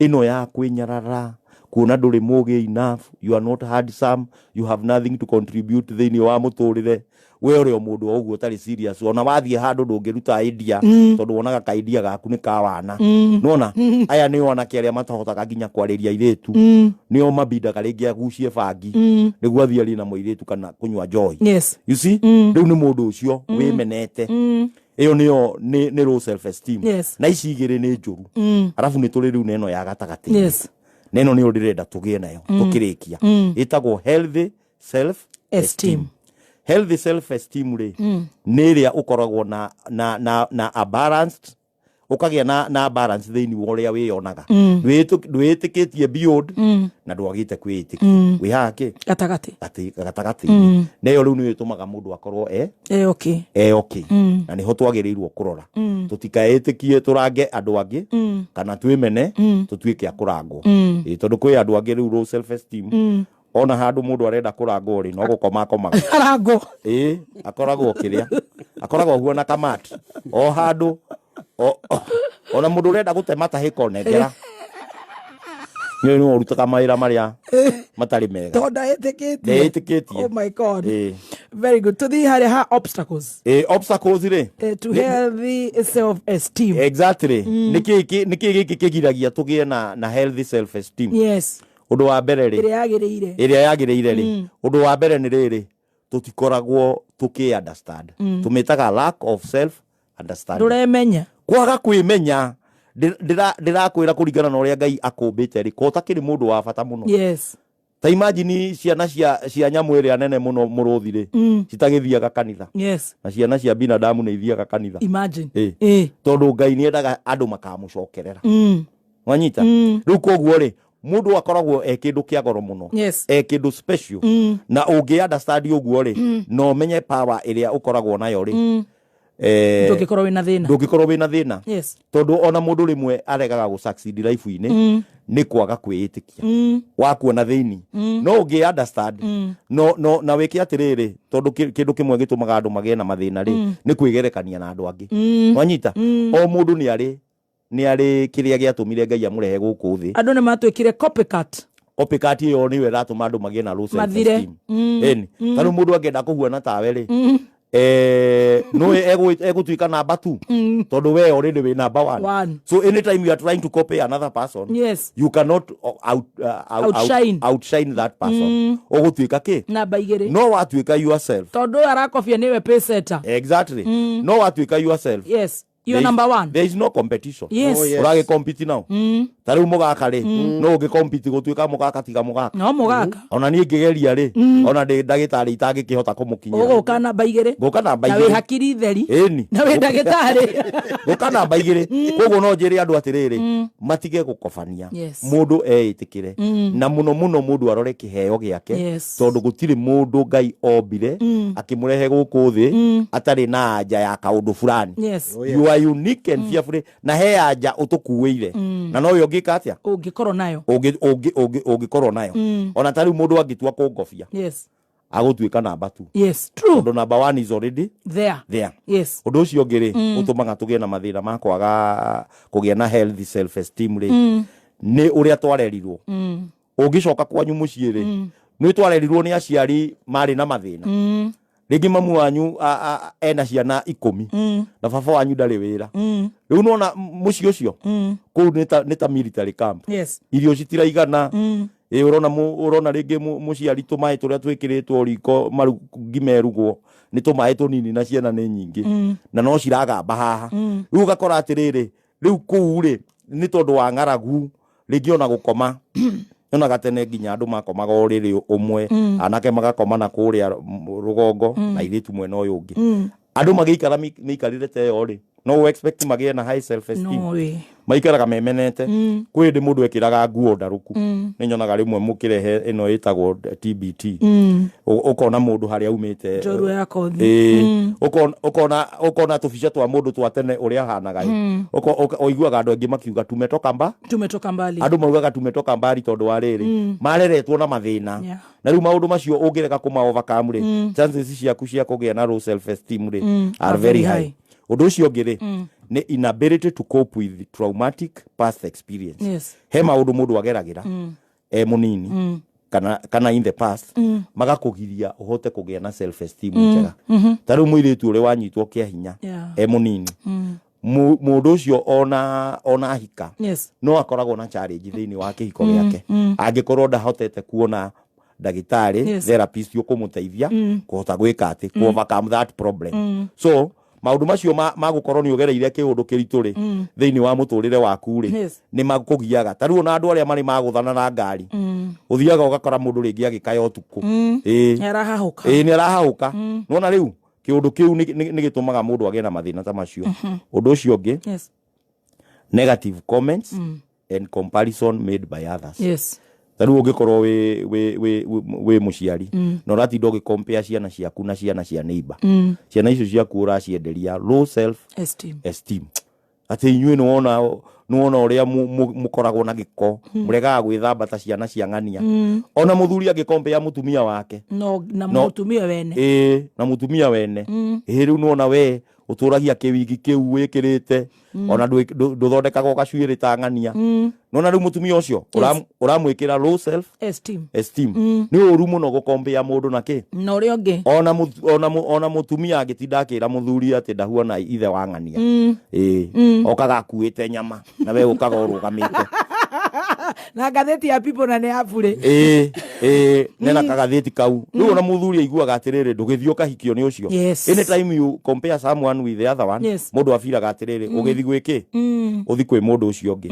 Ĩno ya kwĩnyarara, kuona ndũrĩ mũgĩ enough, you are not handsome, you have nothing to contribute thĩinĩ wa mũtũrĩre, we ũrĩ o mũndũ o ũguo ũtarĩ serious, ona wathiĩ handũ ndũngĩruta idea tondũ wonaga ka idea gaku nĩ ka wana. Nona aya nĩo anake arĩa matahotaga nginya kwarĩria airĩtu, nĩo mabindaga rĩngĩ agucie bangi nĩguo athiĩ arie na mũirĩtu kana kũnyua njohi. You see, rĩu nĩ mũndũ ũcio wĩmenete. Ĩyo nĩyo nĩ low self esteem. Na ici igĩrĩ nĩ njũru. Arabu nĩ tũrĩ rĩu na ĩno ya gatagatĩ, na ĩno nĩyo ndĩrenda tũgĩe nayo tũkĩrĩkia, ĩtagwo healthy self esteem. Healthy self esteem rĩ, nĩ ĩrĩa ũkoragwo na a balanced, ũkagĩa na balance thĩinĩ wa ũrĩa wĩyonaga. Ndwĩĩtĩkĩtie beyond na ndwagĩte kwĩĩtĩkia, wĩ haha kĩ Gatagatĩ. Gatagatĩ-inĩ. Na ĩyo rĩu nĩyo ĩtũmaga mũndũ akorwo e Okay. E okay. Na nĩho twagĩrĩirwo kũrora tũtikaĩtĩkie tũrange andũ angĩ kana twĩmene tũtuĩke a kũrangwo. Ĩ, tondũ kwĩ andũ angĩ rĩu low self esteem, ona handũ mũndũ arenda kũrangwo rĩ, no gũkoma akomaga. Arango. Ĩ, akoragwo kĩrĩa akoragwo huana kamati o handũ ona mũndũ ũrenda gũtema tahĩko nengera nĩ nĩ ũrutaga mawĩra marĩa matarĩ mega. Tondũ ndaĩtĩkĩtie. Ndeĩtĩkĩtie. Oh my God. Ĩ. Very good. Tũthiĩ harĩa ha obstacles. Ĩ, obstacles rĩ, To healthy self esteem. Exactly. Nĩkĩ gĩkĩ kĩgiragia tũgĩe na healthy self esteem? Ũndũ wa mbere rĩ, Ĩrĩa yagĩrĩire. Ĩrĩa yagĩrĩire rĩ, ũndũ wa mbere nĩ rĩrĩ, tũtikoragwo tũkĩ understand, tũmĩtaga lack of self understanding. Ndũremenya. Kwaga kwĩmenya. Ndĩrakwĩra kũringana na ũrĩa Ngai akũmbĩte rĩ, ko ũtakĩrĩ mũndũ wa bata mũno. Ta imagine ciana cia nyamũ ĩrĩa nene mũno, mũrũthi rĩ, citagĩthiaga kanitha, na ciana cia binadamu nĩ ithiaga kanitha. Imagine. Ĩ. Tondũ Ngai nĩ endaga andũ makamũcokerera. Wanyita? Rĩu koguo rĩ, mũndũ akoragwo e kĩndũ kĩa goro mũno, e kĩndũ special, na ũngĩ understand ũguo rĩ, na ũmenye power ĩrĩa ũkoragwo nayo rĩ, Ndũngĩkorwo wĩna thĩna. Ndũngĩkorwo wĩna thĩna. Tondũ ona mũndũ rĩmwe aregaga gũ succeed life-inĩ nĩ kwaga kwĩĩtĩkia wakuona thĩini. No ũngĩ understand no na wĩke atĩrĩrĩ, tondũ kĩndũ kĩmwe gĩtũmaga andũ magĩe na mathĩna rĩ, nĩ kwĩgerekania na andũ angĩ. Wanyita? O mũndũ nĩ arĩ kĩrĩa gĩatũmire Ngai amũrehe gũkũ thĩ. Andũ nĩ matuĩkire copycat. Copycat ĩyo nĩyo ĩratũma andũ magĩe na low self Mathire. esteem. Ĩni ta rĩu mũndũ angĩenda kũhuana tawe rĩ, nũĩ egũtuĩka namba 2, tondũ we already wĩ namba 1. One. So anytime you are trying to copy another person, you cannot Outshine. outshine that person. Ũgũtuĩka kĩ? Namba 2. No watuĩka yourself. Tondũ ũyũ arakobia nĩwe pacesetter. Exactly. No watuĩka yourself, Yes, you're number one. There is no competition. Yes. Oh, yes. Ũragĩ compete now, ta rĩu mũgaka rĩ, no ũngĩ compete gũtuĩka mũgaka tiga mũgaka? No mũgaka. Ona niĩ ngĩgeria rĩ, ona ndĩ ndagĩtarĩ itangĩkĩhota kũmũkinyĩra. Ũgũka namba 2. Ngũka namba Na wĩ 2. hakiri theri. Ĩni. Na wĩ ndagĩtarĩ. Ngũka namba 2. Koguo no njĩre andũ atĩrĩrĩ, matige gũkobania. Mũndũ eĩtĩkĩre, na mũno mũno mũndũ arore kĩheo gĩake, tondũ gũtirĩ mũndũ Ngai ombire akĩmũrehe gũkũ thĩ atarĩ na anja ya kaũndũ fulani. Oh, yes. You are unique and fearfully, na he anja ũtũkuĩire, na nowe ũngĩka atĩa? Ũngĩkorwo nayo. Ũngĩkorwo nayo. Ona ta rĩu mũndũ angĩtua kũngobia, agũtuĩka namba 2, Yes, true. tondũ namba 1 is already There. there. Ũndũ ũcio ũngĩ rĩ, ũtũmaga tũgĩe na mathĩna ma kwaga kũgĩa na healthy self esteem rĩ, nĩ ũrĩa twarerirwo. Ũngĩcoka kwanyu mũciĩ rĩ, nĩ twarerirwo nĩ aciari marĩ na mathĩna. Rĩngĩ mamu wanyu ena ciana 10 na baba wanyu ndarĩ wĩra. Rĩu nona mũciĩ ũcio kũu nĩ ta military camp. Irio citiraigana. Ĩ, ũrona ũrona rĩngĩ mũciari tũmaĩ tũrĩa twĩkĩrĩtwo riko maru ngima ĩrugwo nĩ tũmaĩ tũnini, na ciana nĩ nyingĩ na no ciragamba haha. Rĩu ũgakora atĩrĩrĩ, rĩu kũu rĩ, nĩ tondũ wa ng'aragu, rĩngĩ ona gũkoma, nyonaga tene nginya andũ makomaga ũrĩrĩ ũmwe, anake magakoma na kũrĩa rũgongo na airĩtu mwena ũyũ ũngĩ. Andũ magĩikara mĩikarĩre ta ĩyo rĩ, no ũ expect magĩe na high self esteem? No way. Maikaraga memenete. Kwĩ hĩndĩ mũndũ ekĩraga nguo ndarũku. Nĩ nyonaga rĩmwe mũkĩrehe ĩno ĩtagwo TBT. Ũkona mũndũ harĩa aumĩte. Njorua ya kothi. Ĩĩ. Ũkona tũbica twa mũndũ twa tene ũrĩa ahanaga ĩ. Ũiguaga andũ aingĩ makiuga tumetoka mba Tumetoka mbali. Andũ maugaga tumetoka mbali tondũ wa rĩrĩ, mareretwo na mathĩna. Na rĩu maũndũ macio ũngĩrega kũma overcome rĩ, chances ciaku cia kũgĩa na low self esteem rĩ, are very high. Ũndũ ũcio ũngĩ rĩ, nĩ inability to cope with traumatic past experience. He maũndũ mũndũ ageragĩra e mũnini kana in the past, magakũgiria ũhote kũgĩa na self esteem njega. Ta rĩu mũirĩtu ũrĩa wanyitwo kĩa hinya e mũnini, mũndũ ũcio ona ahika, no akoragwo na challenge thĩinĩ wa kĩhiko gĩake angĩkorwo ndahotete kuona ndagĩtarĩ, therapist ũkũmũteithia kũhota gwĩka atĩ ku overcome that problem. So maũndũ macio ma gũkorwo nĩ ũgereire kĩũndũ kĩritũ rĩ, thĩinĩ wa mũtũrĩre waku rĩ, nĩ makũgiaga. Ta rĩu ona andũ arĩa marĩ magũthana na ngari, ũthiaga ũgakora mũndũ rĩngĩ agĩkaya ũtukũ. Ĩĩ. Nĩ arahahũka. Ĩĩ, nĩ arahahũka. Nona rĩu kĩũndũ kĩu nĩ gĩtũmaga mũndũ agĩe na mathĩna ta macio. Ũndũ ũcio ũngĩ, negative comments and comparison made by others. Ta rĩu ũngĩkorwo wĩ mũciari na ũratinda ũgĩkompea ciana ciaku na ciana cia neighbor, ciana icio ciaku ũracienderia low self esteem. Esteem, atĩ inyuĩ nĩwona ũrĩa mũkoragwo na gĩko, mũregaga gwĩthamba ta ciana cia ng'ania. Ona mũthuri angĩkompea mũtumia wake no na No. Mũtumia wene. Ĩĩ, na mũtumia wene. Ĩĩ, rĩu nĩwona we ũtũragia kĩwigi kĩu wĩkĩrĩte, ona ndũthondekagwo gacuĩrĩ ta ng'ania. Nona rĩu mũtumia ũcio ũramwĩkĩra low self esteem. Esteem. Nĩ ũru mũno gũkompea mũndũ na kĩ Na ũrĩa ũngĩ. Ona mũtumia angĩtinda akĩra mũthuri atĩ ndahuana ithe wa ng'ania, ĩĩ, okaga akuĩte nyama na we ũkaga ũrũgamĩte na ngathĩti ya People na nĩ ya burĩ. Ĩĩ, nena kagathĩti kau. Rĩu ona mũthuri aiguaga atĩrĩrĩ, ndũgĩthiĩ ũkahikio nĩ ũcio. Anytime you compare someone with the other one, mũndũ abiraga atĩrĩrĩ, ũgĩthiĩ gwĩkĩ, ũthi kwĩ mũndũ ũcio ũngĩ.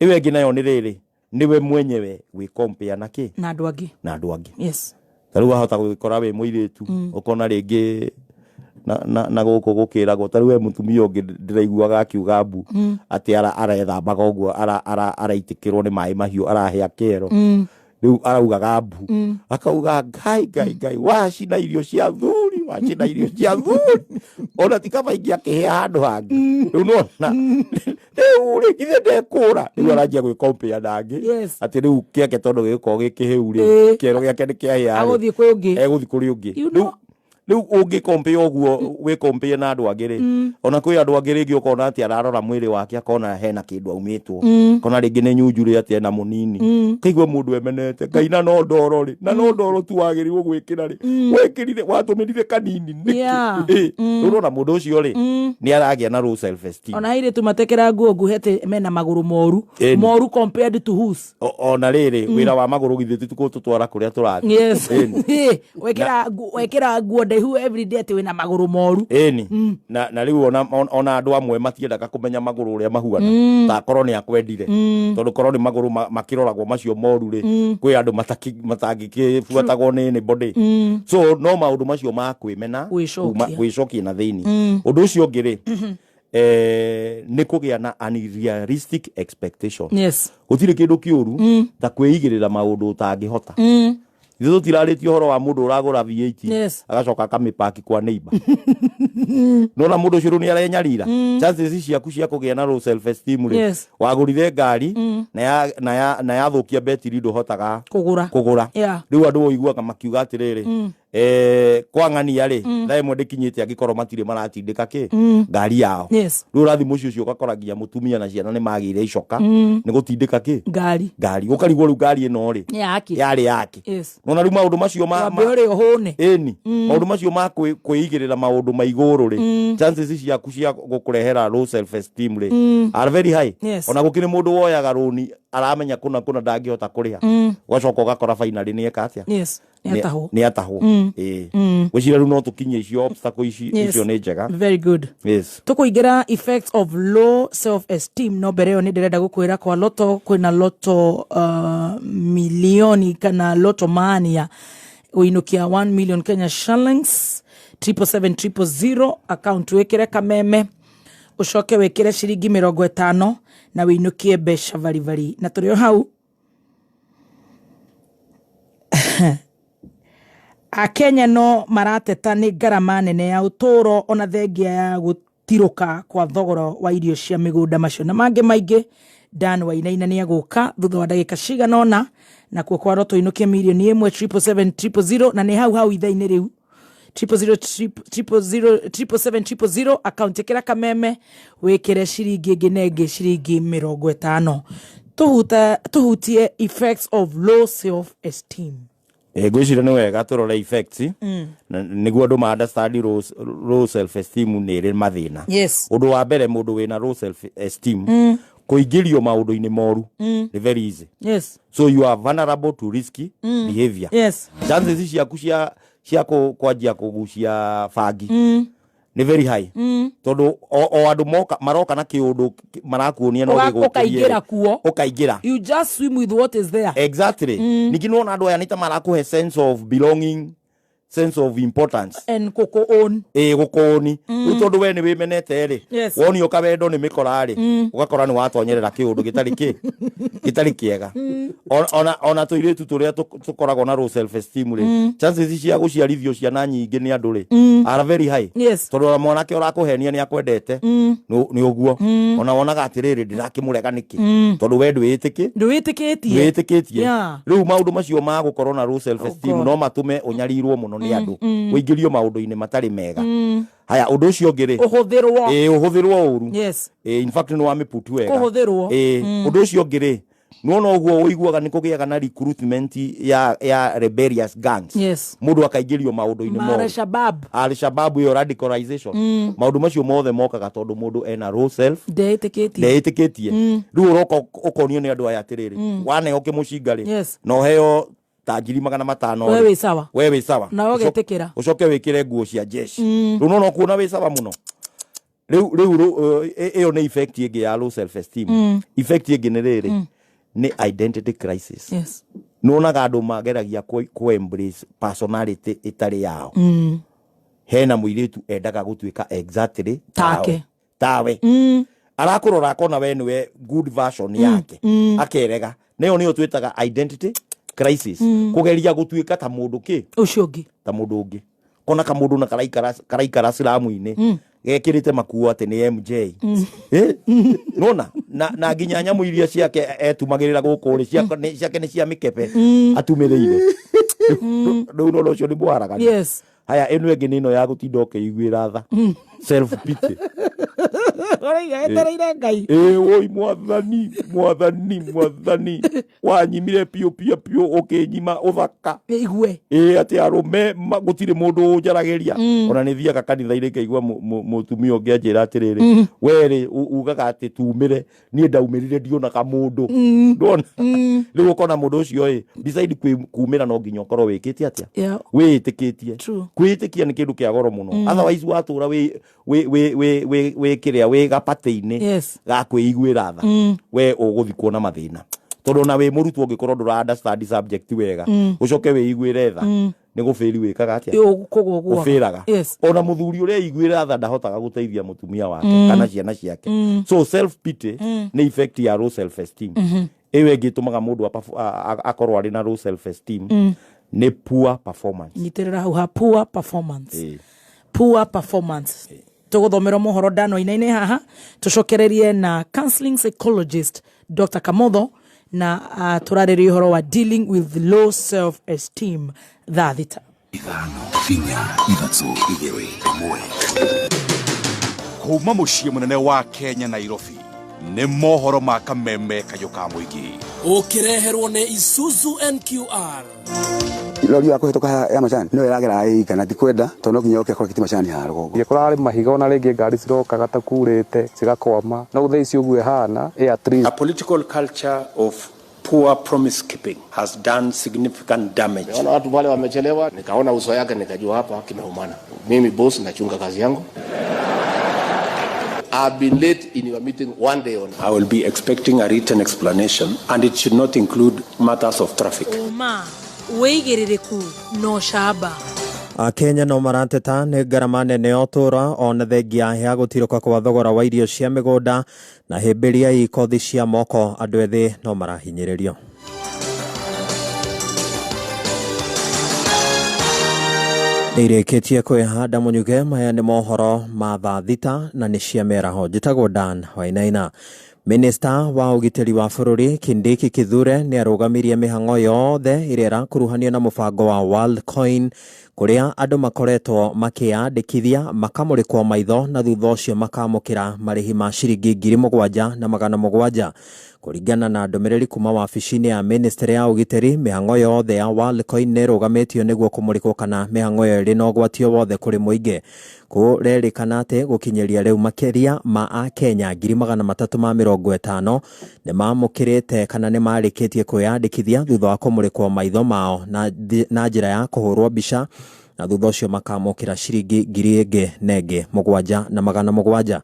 Ĩyo ĩngĩ nayo nĩ rĩrĩ, nĩwe mwenyewe gwĩ compare na kĩ? Na andũ angĩ. Na andũ angĩ. Ta rĩu wahota gwĩkora wĩ mũirĩtu, ũkona rĩngĩ na gũkũ gũkĩragwo, ta rĩu we mũtumia ũngĩ ndĩraiguaga akiuga mbu atĩ arethambaga ũguo, araitĩkĩrwo nĩ maĩ mahiũ, arahĩa kĩero. Rĩu araugaga mbu, akauga, "Ngai, Ngai, Ngai, wacina irio cia thuri, wacina irio cia thuri, ona ti kaba ingĩakĩhĩa handũ hangĩ." Rĩu nona rĩu rĩ, githĩ ndekũra? Rĩu aranjia gwĩkompea na angĩ, atĩ rĩu kĩake tondũ gĩgũkorwo gĩ kĩhĩu rĩ, kĩero gĩake nĩ kĩahĩa rĩ, Agũthiĩ kwĩ ũngĩ. Egũthiĩ kũrĩ ũngĩ. You Rĩu rĩu ũngĩkompea ũguo, wĩkompea na andũ angĩ rĩ, ona kwĩ andũ angĩ rĩngĩ ũkona atĩ ararora mwĩrĩ wake akona hena kĩndũ aumĩtwo, kona rĩngĩ nĩ nyunjurĩ atĩ ena mũnini, kaigua mũndũ emenete, "Ngai, na no ndoro rĩ, na no ndoro tu wagĩrĩirwo gwĩkĩra rĩ, wekĩrire watũmĩrire kanini nĩkĩ?" Ĩ, rĩu ũrona mũndũ ũcio rĩ, nĩ aragĩa na low self esteem. Ona airĩtu matekĩra nguo nguhĩ atĩ mena magũrũ moru. Moru compared to whose? Ona rĩrĩ, wĩra wa magũrũ githĩ ti tũgũtũtwara kũrĩa tũrathiĩ? Yes. Wekĩra nguo ndaihu everyday atĩ wĩna magũrũ moru. Ĩni, na rĩu ona andũ amwe matiendaga kũmenya magũrũ ũrĩa mahuana, ta korwo nĩ akwendire, tondũ korwo nĩ magũrũ makĩroragwo macio moru rĩ, kwĩ andũ matangĩkĩbuatagwo nĩ anybody. So no maũndũ macio ma kwĩmena. Gwĩcokia. Gwĩcokia na thĩinĩ. Ũndũ ũcio ũngĩ rĩ, nĩ kũgĩa na unrealistic expectation. Gũtirĩ kĩndũ kĩũru ta kwĩigĩrĩra maũndũ ũtangĩhota. Ithuĩ tũtirarĩtie ũhoro wa mũndũ ũragũra V8, agacoka akamĩpaki kwa neighbor. Nona mũndũ ũcio rĩu nĩ arenyarira chances ciaku cia kũgĩa na low self esteem rĩ. Wagũrire ngari na yathũkia betiri, ndũhotaga kũgũra. Kũgũra. Rĩu andũ ũiguaga makiuga atĩrĩrĩ, kwa ng'ania rĩ, thaa ĩmwe ndĩkinyĩte angĩkorwo matirĩ maratindĩka kĩ ngari yao. Rĩu ũrathiĩ mũciĩ ũcio ũgakora nginya mũtumia na ciana nĩ magĩire icoka nĩ gũtindĩka kĩ? Ngari. Ngari. Ũkarigwo rĩu ngari ĩno rĩ, nĩ yake? Yarĩ yake? Nona rĩu maũndũ macio wambe ũrĩ ũhũne. Ĩni, maũndũ macio ma kwĩigĩrĩra maũndũ ma igũrũ rĩ, chances ciaku cia gũkũrehera low self esteem rĩ, are very high. Ona gũkĩrĩ mũndũ woyaga rũni, aramenya kũna kũna ndangĩhota kũrĩha, ũgacoka ũgakora finally nĩ eka atĩa? Yes, nĩ atahwo. Nĩ atahwo, ĩĩ. Gwĩciria rĩu no tũkinyie icio obstacle ici. Icio nĩ njega. Very good. Tũkũingĩra effects of low self esteem, no mbere ĩyo nĩ ndĩrenda gũkwĩra kwa Loto kwĩna Loto milioni kana Loto Mania, ũinũkia 1 million Kenya shillings. 777 account wĩkĩre kameme ũcoke wĩkĩre ciringi 50 na wĩinũkie mbeca baribari. Na tũrĩ o hau, Akenya no marateta nĩ ngarama nene ya ũtũũro ona thengia ya gũtirũka kwa thogora wa irio cia mĩgũnda. Macio na mangĩ maingĩ, Dan Wainaina nĩ egũka thutha wa ndagĩka cigana ũna, nakuo kwarwo tũinũkie 1,000,000 777 000, na nĩ hau hau ithaa-inĩ rĩu 000 000 777 000 account, ĩkĩra kameme wĩkĩre ciringi ĩngĩ na ĩngĩ ciringi 50. Tũhutie effects of low self esteem. Ngwĩciria nĩ wega tũrore effects na nĩguo andũ ma understand low self esteem nĩ ĩrĩ mathĩna. Ũndũ wa mbere, mũndũ wĩna low self esteem kũingĩrio maũndũ-inĩ moru nĩ very easy. So you are vulnerable to risky behavior. Chances ciaku cia kwanjia kũgucia bangi nĩ very high, tondũ o andũ moka maroka na kĩũndũ marakuonia no gĩgũkĩrie. Ũkaingĩra kuo. Ũkaingĩra. You just swim with what is there. Exactly. Ningĩ nĩwona andũ aya nĩ ta marakũhe sense of belonging, sense of importance and kũkũ own. Ĩ, gũkũni rĩu tondũ we nĩ wĩmenete rĩ, wonio kawendo nĩ mĩkora rĩ, ũgakora nĩ watonyerera kĩũndũ gĩtarĩ kĩ gĩtarĩ kĩega. Ona tũirĩtu tũrĩa tũkoragwo na low self esteem rĩ, chances cia gũciarithio ciana nyingĩ nĩ andũ rĩ are very high, tondũ ona mwanake ũrakũhenia nĩ akwendete nĩ ũguo ona wonaga atĩrĩrĩ, ndĩrakĩmũrega nĩkĩ, tondũ we ndwĩĩtĩkĩ Ndwĩtĩkĩtie. Ndwĩtĩkĩtie. Rĩu maũndũ macio ma gũkorwo na low self esteem God. no matũme ũnyarirwo mũno nĩ andũ, ũingĩrio maũndũ-inĩ matarĩ mega. Haya, ũndũ ũcio ũngĩ rĩ, Ũhũthĩrwo. Ĩ, ũhũthĩrwo ũru. Ĩ, in fact nĩ wamĩputu wega. Kũhũthĩrwo. Ĩ, ũndũ ũcio ũngĩ rĩ, nĩwona ũguo ũiguaga nĩ kũgĩaga na recruitment ya rebellious gangs. Mũndũ akaingĩrio maũndũ-inĩ moru. Al-Shabaab. Al-Shabaab, ĩyo radicalization, maũndũ macio mothe mokaga tondũ mũndũ ena low self Ndeĩtĩkĩtie. Ndeĩtĩkĩtie. Rĩu ũroka ũkonio nĩ andũ aya atĩrĩrĩ, waneo kĩmũcinga rĩ, na ũheo ta 500,000 We rĩ, wĩ sawa. We wĩ sawa. Na ũgetĩkĩra. Ũcoke wĩkĩre nguo cia jeshi, rĩu nona ũkuona wĩ sawa mũno. Rĩu ĩyo nĩ effect ĩngĩ ya low self esteem. Effect ĩngĩ nĩ rĩrĩ, nĩ identity crisis. Nĩwonaga andũ mageragia kũ embrace personality ĩtarĩ yao. Hena mũirĩtu endaga gũtuĩka exactly Take. Tawe, arakũrora akona we nĩwe good version yake, akerega. Nĩyo nĩyo twĩtaga identity crisis, kũgeria gũtuĩka ta mũndũ kĩ Ũcio ũngĩ. Ta mũndũ ũngĩ, kona kamũndũ na karaikara ciramu-inĩ gekĩrĩte makuo atĩ nĩ MJ. Eh? Nona na nginya nyamũ iria ciake etumagĩrĩra gũkũ rĩ, ciake nĩ cia mĩkebe atumĩrĩire. Rĩu nona ũcio nĩ mwaragania. Haya, ĩno ĩngĩ nĩ ĩno ya gũtinda ũkĩiguĩra tha, self pity. Ũraiga etereire Ngai. Ĩ, woi Mwathani, Mwathani, Mwathani, wanyimire piũ piũ piũ, ũkĩnyima ũthaka. Igue. Ĩ, atĩ arũme gũtirĩ mũndũ ũnjaragĩria. Ona nĩ thiaga kanitha-inĩ ngaigua mũtumia ũngĩ anjĩra atĩrĩrĩ, we rĩ ugaga atĩ tumĩre, niĩ ndaumĩrire ndionaga mũndũ. Ndona rĩu ũkona mũndũ ũcio ĩ beside kumĩra, no nginya ũkorwo wĩkĩte atĩa? Wĩĩtĩkĩtie. Kwĩĩtĩkia nĩ kĩndũ kĩa goro mũno, otherwise watũra wĩ kĩrĩa wĩ gapatĩ-inĩ ga kwĩiguĩra tha, we ũgũthi kuona mathĩna, tondũ ona wĩ mũrutwo ũngĩkorwo ndũra understand subject wega, ũcoke wĩiguĩre tha, nĩ gũbĩri wĩkaga atĩa? Kũgũa. Ũbĩraga. Ona mũthuri ũrĩa iguĩra tha ndahotaga gũteithia mũtumia wake kana ciana ciake. So self pity nĩ effect ya low self esteem. Ĩyo ĩngĩ ĩtũmaga mũndũ akorwo arĩ na low self esteem nĩ poor performance. Nyitĩrĩra hau ha poor performance. Ĩ. Poor performance, tũgũthomerwo mohoro ndano ina-inĩ haha, tũcokererie na counseling psychologist Dr. Kamotho na tũrarĩria ũhoro wa dealing with low self esteem thaa 6. 5 4 3 2 1. Kuma mũciĩ mũnene wa Kenya, Nairobi, nĩ mohoro ma kameme kayũ ka mũingĩ. Ũkĩreherwo nĩ Isuzu NQR. Rori ya kũhĩtũka ya macani no ĩragera ĩika na tikwenda, tondũ no nginya ũke akorwo kĩti macani haha rũgongo. Kũrarĩ mahiga, ona rĩngĩ ngari cirokaga ta kurĩte cigakwama, no thaa ici ũguo ĩhana ĩ at least. A political culture of poor promise keeping has done significant damage. Nimeona watu pale wamechelewa, nikaona uso yake nikajua hapa kimeumana. Mimi boss nachunga kazi yangu. I've been late in your meeting one day only. I will be expecting a written explanation and it should not include matters of traffic. Ũma, wĩigĩrĩrĩku na ũcamba. Akenya no marateta nĩ ngarama nene ya ũtũũro ona thengia ya gũtirũka kwa thogora wa irio cia mĩgũnda na hĩmbĩria ikothi cia moko andũ ethĩ no marahinyĩrĩrio. Nĩirĩkĩtie kwĩhanda mũnyuge maya nĩ mohoro ma thaa 6 na nĩ cia mĩaraho. Njĩtagwo Dan Wainaina. Minista wa ũgitĩri wa bũrũri Kindiki Kithure nĩ arũgamirie mĩhang'o yothe ĩrĩa ĩrakuruhanio na mũbango wa Worldcoin kũrĩa andũ makoretwo makĩyandĩkithia makamũrĩkwo maitho na thutha ũcio makamũkĩra marĩhi ma ciringi 7,700. Kũringana na ndũmĩrĩri kuma wabici-inĩ ya ministry ya ũgitĩri, mĩhang'o yothe ya Worldcoin nĩ ĩrũgamĩtio nĩguo kũmũrĩkwo kana mĩhang'o ĩyo ĩrĩ na ũgwati o wothe kũrĩ mũingĩ. Kũrerĩkana atĩ gũkinyĩria rĩu makĩria ma Akenya 350,000 nĩ mamũkĩrĩte kana nĩ marĩkĩtie kwĩyandĩkithia thutha wa kũmũrĩkwo maitho mao na njĩra ya kũhũrwo mbica na thutha ũcio makamũkĩra ciringi 1,700.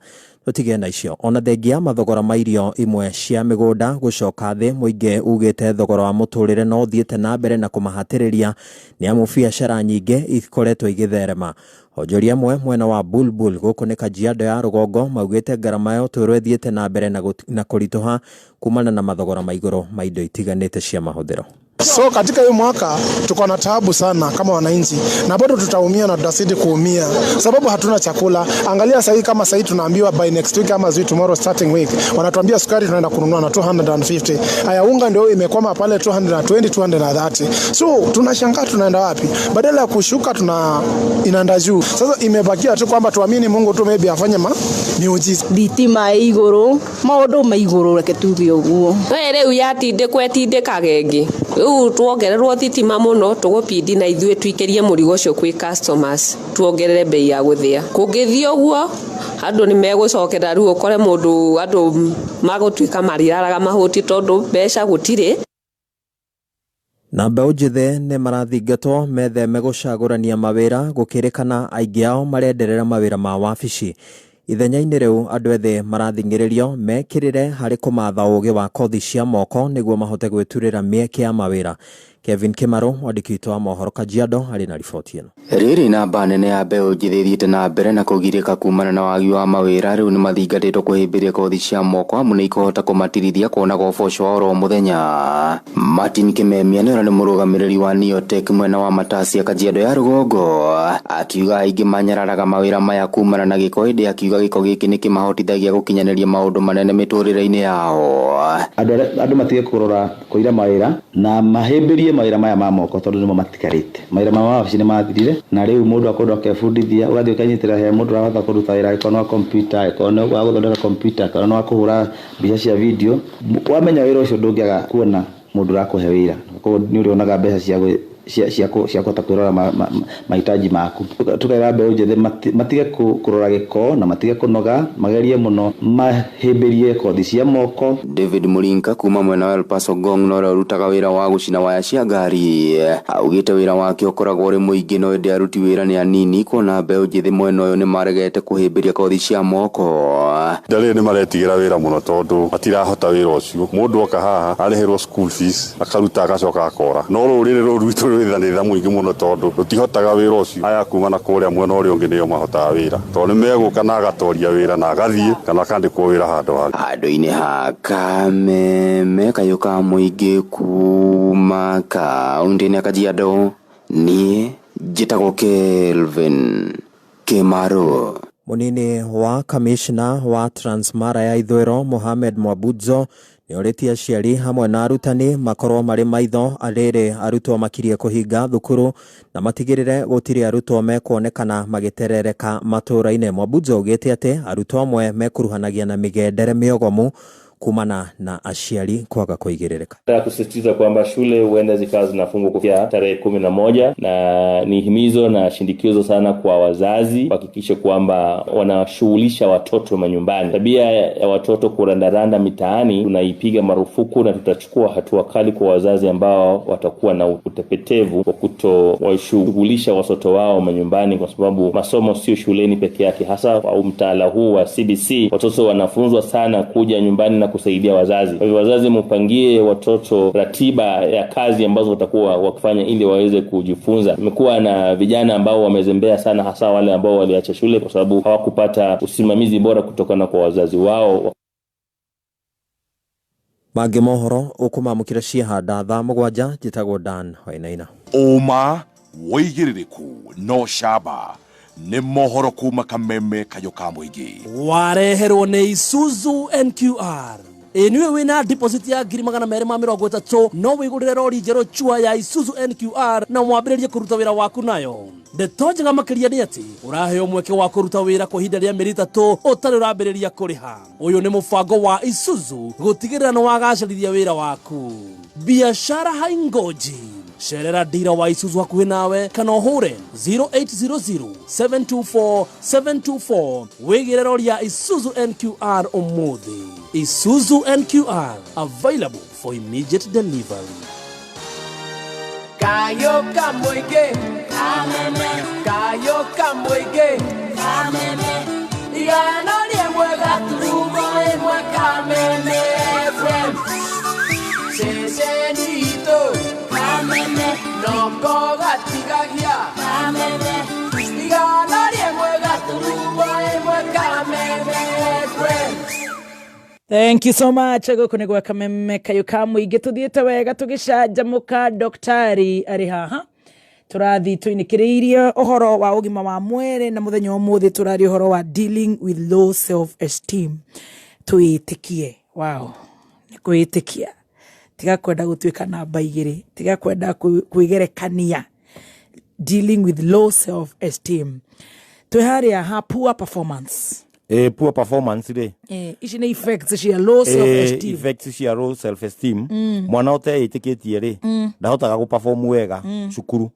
Tũtige na icio ona thengia mathogora ma irio imwe cia mĩgũnda gũcoka thĩ, mũingĩ ugĩte thogora wa mũtũrĩre no ũthiĩte na mbere na kũmahatĩrĩria nĩ amu biacara nyingĩ ikoretwo igĩtherema. Onjoria amwe mwena wa Bulbul gũkũ nĩ Kajiado ya rũgongo maugĩte ngarama ya ũtũũro ĩthiĩte na mbere na kũritũha kumana na mathogora ma igũrũ ma indo itiganĩte cia mahũthĩro. So katika hiyo mwaka tuko na taabu sana kama wananchi, na bado tutaumia na tutazidi kuumia sababu hatuna chakula. Angalia sasa kama sasa tunaambiwa by next week ama zui tomorrow starting week wanatuambia sukari tunaenda kununua na 250. Haya, unga ndio imekwama pale 220 230. So tunashangaa tunaenda wapi? Badala ya kushuka tuna inaenda juu. Sasa imebakia tu kwamba tuamini Mungu tu maybe afanye miujiza. Thitima iguru, maundu ma iguru reke tuge uguo. We riu yatindikwo etindikaga ĩngĩ. Riu tuongererwo thitima muno tugupindi na ithuĩ tuikĩrie mũrigo ũcio kwĩ customers tuongerere bei ya gũthĩa. Kũngĩthiĩ ũguo andũ nĩ megũcokera rĩu ũkore mũndũ andũ magũtuĩka marĩraraga mahuti tondũ mbeca gũtirĩ. Na mbeũ njĩthĩ nĩ marathingatwo metheme gũcagũrania mawĩra gũkĩrĩkana aingĩ ao marenderera mawĩra ma wabici. Ithenya-inĩ rĩu andũ ethĩ marathing'ĩrĩrio mekĩrĩre harĩ kũmatha ũgĩ wa kothi cia moko nĩguo mahote gwĩturĩra mĩeke ya mawĩra. Kevin Kimaro, mwandĩki witũ wa mohoro Kajiado, arĩ na riboti ĩno. Rĩrĩ namba nene ya mbeũ njĩthĩ ĩthiĩte na mbere na kũgirĩka kumana na wagi wa mawĩra rĩu nĩmathingatĩtwo kũhĩmbĩria kothi cia moko amu nĩ ikũhota kũmatirithia kuonaga ũboco wa oro mũthenya. Martin Kimemia nĩ ũrĩa nĩ mũrũgamĩrĩri wa Neotech mwena wa Matasia Kajiado ya rũgongo akiuga aingĩ manyararaga mawĩra maya kumana na gĩko, ĩndĩ akiuga gĩko gĩkĩ nĩ kĩmahotithagia gũkinyanĩria maũndũ manene mĩtũrĩre-inĩ yao. Andũ matige kũrora kũira mawĩra na mahĩmbĩrie mawĩra maya ma moko tondũ nĩmo matigarĩte. Mawĩra ma wabici nĩ mathirire na rĩu mũndũ akwenda akebundithia, ũgathiĩ ũkenyitĩra he mũndũ ũrahota kũruta wĩra angĩkorwo nĩ wa kompyuta, angĩkorwo nĩ wa gũthondeka kompyuta, angĩkorwo nĩ wa kũhũra mbica cia video. Wamenya wĩra ũcio ndũngĩaga kuona mũndũ ũrakũhe wĩra, koguo nĩ ũrĩonaga mbeca cia kũhota kwĩrora mahitaji maku. Tukaira mbeũ njĩthĩ matige kũrora gĩko na matige kũnoga, magerie mũno mahĩmbĩrie kothi cia moko. David Murinka kuma mwena wa El Paso Gong na ũrĩa ũrutaga wĩra wa gũcina waya cia ngari augĩte wĩra wake ũkoragwo ũrĩ mũingĩ no ĩndĩ aruti wĩra nĩ anini kuona mbeũ njĩthĩ mwena ũyũ nĩ maregete kũhĩmbĩria kothi cia moko. Rĩrĩ nĩ maretigĩra wĩra mũno tondũ matirahota wĩra ũcio. Mũndũ oka haha arĩhĩrwo school fees akaruta agacoka akora, no rũrĩrĩ rũrũ rwitũ rwĩthanĩra mũingĩ mũno tondũ rũtihotaga wĩra ũcio. Aya kuma na kũrĩa mwena ũrĩa ũngĩ nĩo mahotaga wĩra tondũ nĩ megũka na agatoria wĩra na agathiĩ kana akandĩkwo wĩra handũ hangĩ. Handũ-inĩ ha Kameme kayũ ka mũingĩ kuma kaũntĩ-inĩ ya Kajiado, niĩ njĩtagwo Kelvin Kimaro. Mũnini wa kamishna wa Transmara ya Ithũĩro Mohamed Mwabudzo nĩorĩtie aciari hamwe na arutani makorwo marĩ maitho rĩrĩ arutwo makirie kũhinga thukuru na matigĩrĩre gũtirĩ arutwo mekuonekana magĩterereka matũũra-inĩ. Mwabudzo augĩte atĩ arutwo amwe mekuruhanagia na mĩgendere mĩogomu kumana na aciari kwaga kuigĩrĩrĩka. Nataka kusisitiza kwamba shule huenda zikawa zinafungwa kufikia tarehe 11 na ni himizo na shindikizo sana kwa wazazi kuhakikisha kwamba wanashughulisha watoto manyumbani. Tabia ya watoto kurandaranda mitaani tunaipiga marufuku na tutachukua hatua kali kwa wazazi ambao watakuwa na utepetevu wa kutowashughulisha watoto wao manyumbani, kwa sababu masomo sio shuleni peke yake. Hasa au mtaala huu wa CBC watoto wanafunzwa sana kuja nyumbani na kusaidia wazazi. Kwa hivyo wazazi, mupangie watoto ratiba ya kazi ambazo watakuwa wakifanya ili waweze kujifunza. Imekuwa na vijana ambao wamezembea sana, hasa wale ambao waliacha shule kwa sababu hawakupata usimamizi bora kutokana kwa wazazi wao. Mangĩ mohoro ũkũmamũkĩra ciahanda thaa 7 njĩtagwo Dan Wainaina. Ũma wĩigĩrĩrĩku no camba nĩ mohoro kuma kameme kayũ ka mũingĩ. Wareherwo nĩ Isuzu NQR. Ĩ nĩwe wĩna deposit ya 230,000 no wĩgũrĩre rori njerũ chua ya Isuzu NQR na mwambĩrĩrie kũruta wĩra waku nayo. Ndeto njega makĩria nĩ atĩ ũraheo mweke wa kũruta wĩra kwa ihinda rĩa mĩeri 3 ũtarĩ ũrambĩrĩria kũrĩha. Ũyũ nĩ mũbango wa Isuzu gũtigĩrĩra nĩ wagacĩrithia wĩra waku. Biashara haingoji. Cerera dira wa Isuzu hakuhĩ nawe kana ũhũre 0800 724 724 wĩgĩre rori ya Isuzu NQR ũmũthĩ. Isuzu NQR available for immediate delivery. Kayo kamwege kameme, kayo kamwege kameme, igana rĩmwe gaturumo ĩmwe Kameme FM, ceceni itũ kameme, noko gatigagia kameme, igana rĩmwe gaturumo ĩmwe Kameme FM. Thank you so much. Gũkũ nĩ gwa Kameme kayũ ka mũingĩ, tũthiĩte wega tũgĩcanjamũka. Daktari arĩ haha, tũrathiĩ tũinĩkĩrĩirie ũhoro wa ũgima wa mwĩrĩ, na mũthenya ũmũthĩ tũraria ũhoro wa dealing with low self esteem. Twĩtĩkie, wow, nĩ kwĩĩtĩkia, tiga kwenda gũtuĩka namba 2, tiga kwenda kwĩgerekania. Dealing with low self esteem, twĩ harĩa ha poor performance. Poor performance rĩ, Ici nĩ effects cia low self esteem. Effects cia low self esteem. Mwana ũteĩtĩkĩtie rĩ, ndahotaga gũ-perform wega cukuru,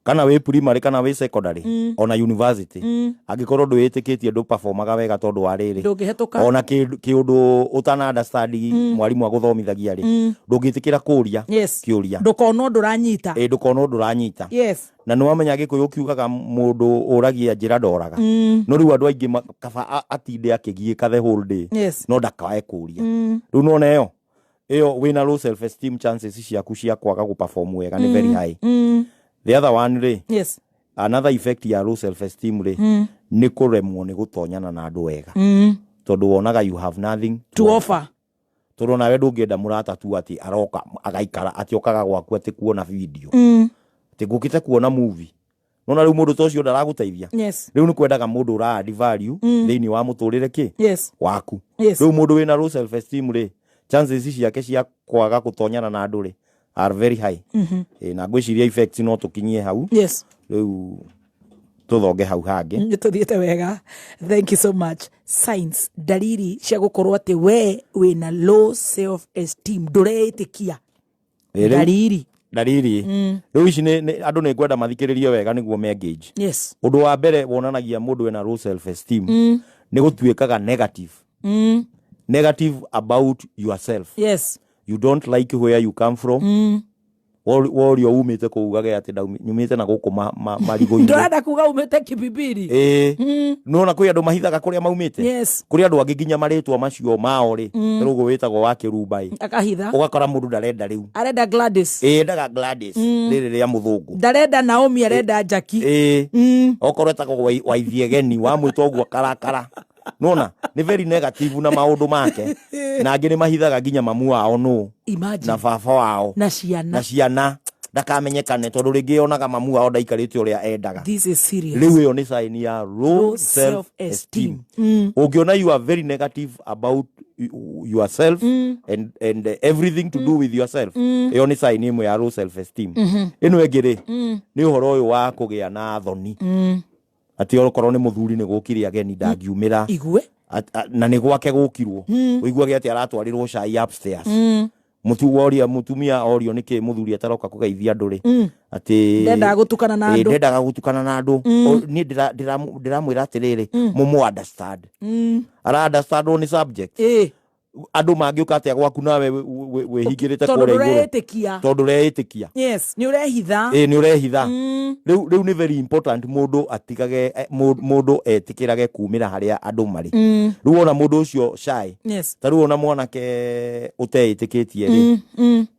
kana wĩ primary kana wĩ secondary, ona university. Angĩkorwo ndwĩtĩkĩtie, ndũ-performaga wega tondũ wa rĩrĩ, Ndũngĩhetũka. Ona kĩũndũ ũtana understand mwarimũ agũthomithagia rĩ, ndũngĩtĩkĩra kũria kĩũria. Ndũkona ũndũ ũranyita. Ĩ, ndũkona ũndũ ũranyita. Na nĩ wamenya Gĩkũyũ kiugaga mũndũ ũragia njĩra ndoraga. No rĩu andũ aingĩ kaba atinde akĩgiĩka the whole day, no ndakae kũria. Rĩu nona ĩyo ĩyo wĩna low self esteem, chances ciaku cia kwaga gũ-perform wega nĩ very high. The other one rĩ, another effect ya low self esteem rĩ, nĩ kũremwo nĩ gũtonyana na andũ wega, tondũ wonaga you have nothing to offer. Tondũ nawe ndũngĩenda mũrata tu atĩ aroka agaikara atĩ okaga gwaku atĩ kuona video, atĩ ngũkĩte kuona movie. Nona rĩu mũndũ ta ũcio ndaragũteithia. Rĩu nĩ kwendaga mũndũ ũra add value thĩinĩ wa mũtũrĩre kĩ waku. Rĩu mũndũ wĩna low self esteem rĩ, chances ciake cia kwaga gũtonyana na andũ rĩ are very high. Ĩ, na ngwĩciria effects no tũkinyie hau. Rĩu tũthonge hau hangĩ. Nĩ tũthiĩte wega, thank you so much. Signs, dalili cia gũkorwo atĩ we wĩna low self esteem, ndũreĩtĩkia. Ĩ, Dalili. Dalili rĩu ici andũ nĩ ngwenda mathikĩrĩrie wega nĩguo me engage. Ũndũ wa mbere wonanagia mũndũ ena low self esteem nĩ gũtuĩkaga negative, negative about yourself. You don't like where you come from. Worio umĩte kũu, ugage atĩ nyumĩte na gũkũ marigũ-inĩ. Ndũrenda kuga umĩte kibibiri. Ĩĩ, nona kwĩ andũ mahithaga kũrĩa maumĩte. Kũrĩ andũ angĩ nginya marĩtwa macio mao rĩ, mm. Rũgũ wĩtagwo wa kĩrumba ĩ, Akahitha. Ũgakora mũndũ ndarenda rĩu. Arenda Gladys. Ĩĩ, endaga Gladys, rĩrĩ rĩa mũthũngũ. Ndarenda Naomi, arenda Jackie. Ĩĩ, okorwo etagwo Waithiegeni, wamwĩta ũguo karakara, nona nĩ very negative na maũndũ make. Na angĩ nĩ mahithaga nginya mamu wao nũ, Imagine. na baba wao, na ciana. Na ciana ndakamenyekane, tondũ rĩngĩ onaga mamu wao ndaikarĩte ũrĩa endaga. This is serious. Rĩu ĩyo nĩ sign ya low self esteem. Ũngĩona you are very negative about yourself and everything to do with yourself, ĩyo nĩ sign ĩmwe ya low self esteem. Ĩno ĩngĩ rĩ, nĩ ũhoro ũyũ wa kũgĩa na thoni, atĩ okorwo nĩ mũthuri nĩ gũkire ageni ndangiumĩra. Igue. Na nĩ gwake gũkirwo, ũiguage atĩ aratwarĩrwo cai upstairs. Woria mũtumia orio nĩkĩ mũthuri ataroka kũgeithia andũ rĩ, atĩ Ndendaga gũtukana na Ĩ, andũ. Ndendaga gũtukana na andũ. Niĩ ndĩramwĩra atĩrĩrĩ, mũmũ understand, ara understand nĩ subject. Andũ mangĩũka atĩa gwaku nawe wĩhingĩrĩte Tondũ kũrĩa igũrũ? Ndũreĩtĩkia. Tondũ ũreĩtĩkia. Yes, nĩ ũrehitha. Ĩ, nĩ ũrehitha. Rĩu nĩ very important mũndũ atigage mũndũ etĩkĩrage kumĩra harĩa andũ marĩ. Rĩu ona mũndũ ũcio shy, ta rĩu ona mwanake ũteĩtĩkĩtie rĩ,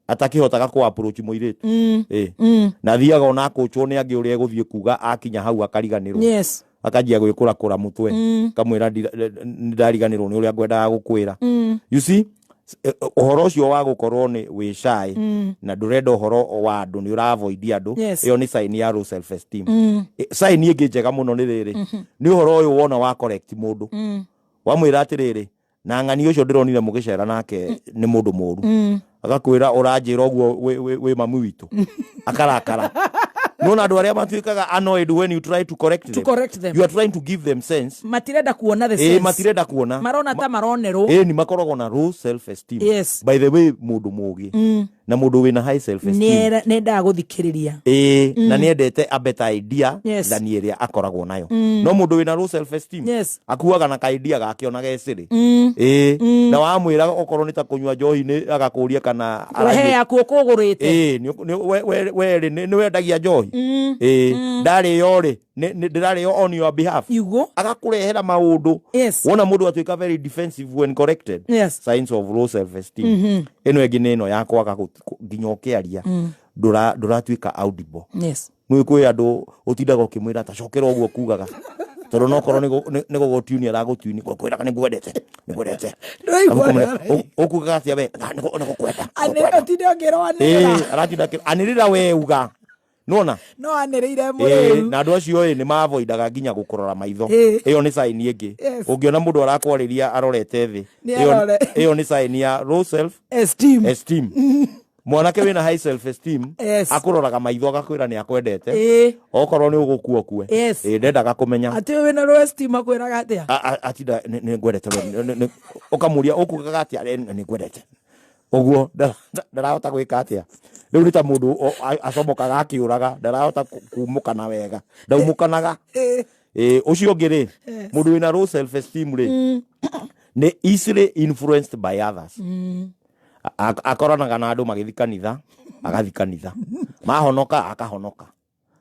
atakĩhotaga kũ approach mũirĩtu, ĩ, na thiaga ona akũchwo nĩ angĩ ũrĩa egũthiĩ kuga, akinya hau akariganĩrwo, akanjia gwĩkũrakũra mũtwe, kamwĩra, "Nĩndariganĩrwo nĩ ũrĩa ngwendaga gũkwĩra." You see, ũhoro ũcio wa gũkorwo nĩ wĩ shy na ndũrenda ũhoro wa andũ, nĩ ũra-avoid andũ, ĩyo nĩ sign ya low self esteem. Sign ĩngĩ njega mũno nĩ rĩrĩ, nĩ ũhoro ũyũ wona wa correct mũndũ, wamwĩra atĩrĩrĩ, na ng'ani ũcio ndĩronire mũgĩcera nake nĩ mũndũ mũru, agakwĩra, "Ũranjĩra ũguo wĩ mami witũ?" Akarakara. Nona andũ arĩa matuĩkaga annoyed when you try to correct To them. correct them. You are trying to give them sense. Matirenda kuona the Ĩ, sense. matirenda kuona. Marona ta maronerwo. Ĩ, ni makoragwo na low self esteem. By the way, mũndũ mũgĩ na mũndũ wĩna high self esteem Nĩendaga gũthikĩrĩria. Ĩ, na nĩendete a better idea than ĩrĩa akoragwo nayo. No mũndũ wĩna low self esteem akuaga na ka idea gake ona gecĩrĩ. Ĩ, na wamwĩra okorwo nĩ ta kũnyua njohi, nĩ agakũria kana We he yaku ũkũgũrĩte. Ĩ, we rĩ, nĩ wendagia njohi? Ĩ, ndarĩo rĩ, ndĩrarĩo on your behalf? Iguo. Agakũrehera maũndũ. Wona mũndũ atuĩka very defensive when corrected, signs of low self esteem. Ĩno ĩngĩ nĩ ĩno ya kwaga nginya ũkĩaria ndũratuĩka audible. Nĩ kwĩ andũ ũtindaga ũkĩmwĩra ta cokera ũguo kugaga, tondũ nokorwo nĩ gũgũtiuni aragũtiuni, kwĩraga, "Nĩ ngwendete, nĩ ngwendete." Ndũraigua. Ũkugaga atĩa we? "Ah, nĩ gũkwenda." Ũtinde ũkĩrwanĩrĩra. Ĩ, aratinda anĩrĩra, we uga nona. No anĩrĩire Ĩ, mũrĩu. Na andũ acio ĩ nĩ mavoidaga nginya gũkũrora maitho. Ĩyo nĩ sign ĩngĩ. Ũngĩona mũndũ arakwarĩria arorete thĩ, Nĩ arore. ĩyo nĩ sign ya low self esteem. Esteem. Mwanake wĩna high self esteem akũroraga maitho, agakwĩra nĩ akwendete, okorwo nĩ ũgũkua ũkue. Ĩ, ndendaga kũmenya. Atĩ ũyũ wĩna low esteem akwĩraga atĩa? Atinda, "Nĩ ngwendete we." Ũkamũria, "Ũkugaga atĩa?" "Nĩ ngwendete." Ũguo ndarahota gwĩka atĩa? Rĩu nĩ ta mũndũ acomokaga akĩũraga, ndarahota kumũkana wega, ndaumũkanaga. Ĩ, ũcio ũngĩ rĩ, mũndũ wĩna low self esteem rĩ, nĩ easily influenced by others. Akoranaga na andũ magĩthi kanitha, agathi kanitha, mahonoka akahonoka.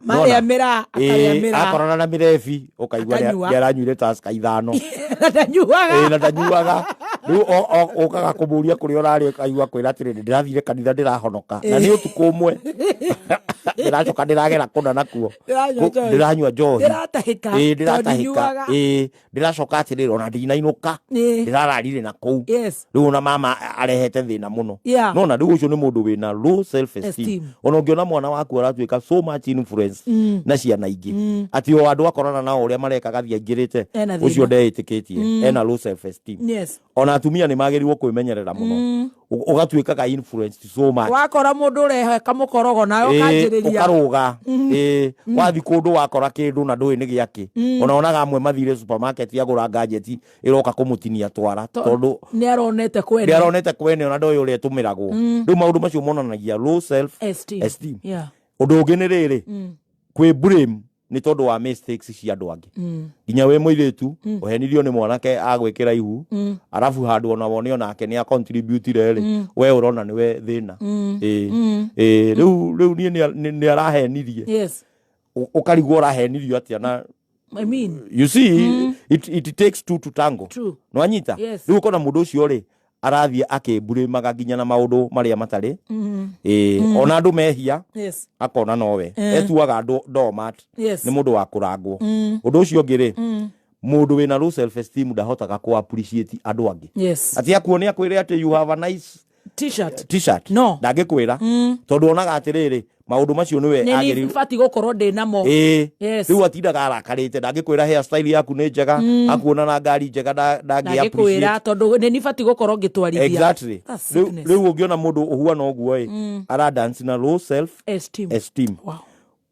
Marĩa Nona? mĩra Ĩ, akarĩa mĩra. Akorana na mĩrebi, ũkaigua Akanyua. nĩ aranyuire taska 5. Na ndanyuaga. Ĩ, na ndanyuaga. Rĩu ũkaga kũmũria kũrĩa ũrarĩ, ũkaigua kwĩra atĩrĩrĩ, "Ndĩrathire kanitha, ndĩrahonoka, na nĩ ũtukũ ũmwe ndĩracoka ndĩragera kũna nakuo." Ndĩranyua njohi. Ndĩranyua njohi. Ndĩratahĩka, Ĩ, tondũ ndĩratahĩka. ndinyuaga. Ĩ, ndĩracoka atĩrĩrĩ, ona ndinainũka, ndĩrararire na kũu. Rĩu ona mama arehete thĩna mũno. Nona rĩu ũcio nĩ mũndũ wĩna low self esteem. Esteem. Ona ũngĩona mwana waku aratuĩka so much influence na ciana ingĩ, atĩ o andũ akorana nao ũrĩa mareka gathiĩ aingĩrĩte, Ena thĩna. ũcio ndeĩtĩkĩtie, ena low self esteem. Ona atumia nĩ magĩrĩirwo kwĩmenyerera mũno. Ũgatuĩkaga influenced so much. Wakora mũndũ ũreheka mũkorogo nawe Ĩ, ũkanjĩrĩria. Ũkarũga. Ĩ, wathi kũndũ wakora kĩndũ na ndũĩ nĩ gĩakĩ. Ona onaga amwe mathire supermarket agũra gadget, ĩroka kũmũtinia twara tondũ nĩ aronete kwene. Nĩ aronete kwene, ona ndoĩ ũrĩa ĩtũmĩragwo. Rĩu maũndũ macio monanagia low self esteem. Esteem. Ũndũ ũngĩ nĩ rĩrĩ, kwĩ blame nĩ tondũ wa mistakes cia andũ angĩ. Nginya wĩ mũirĩtu, ũhenirio nĩ mwanake agwĩkĩra ihu, arabu handũ ona wone onake nĩ acontributire rĩ, we ũrona nĩwe thĩna. Ĩ, ĩ, rĩu niĩ nĩ arahenirie. Ũkarigwo ũrahenirio atĩa na I mean, you see, it takes two to tango. True. Nwanyita? Yes. Rĩu ũkona mũndũ ũcio rĩ, arathiĩ akĩmburĩmaga nginya na maũndũ marĩa matarĩ. Ĩ, ona andũ mehia, akona nowe etuaga andũ doormat. Nĩ mũndũ wa kũrangwo. Ũndũ ũcio ũngĩ rĩ, mũndũ wĩna low self esteem ndahotaga kũ appreciate andũ angĩ. Atĩ akuone akwĩre atĩ, "You have a nice t-shirt." T-shirt. No. Ndangĩkwĩra, tondũ onaga atĩrĩrĩ, maũndũ macio nĩwe Nĩ agĩrĩirwo. bati gũkorwo ndĩ namo. Ĩĩ. Rĩu atindaga arakarĩte, ndangĩkwĩra hair style yaku nĩ njega. Akuona na ngari njega, ndangĩ ndangĩkwĩra appreciate. Tondũ nĩ nibati gũkorwo ngĩtwarithia. That's sickness. Rĩu ũngĩona mũndũ ũhuana ũguo ĩ, ara dance na low self esteem. Esteem.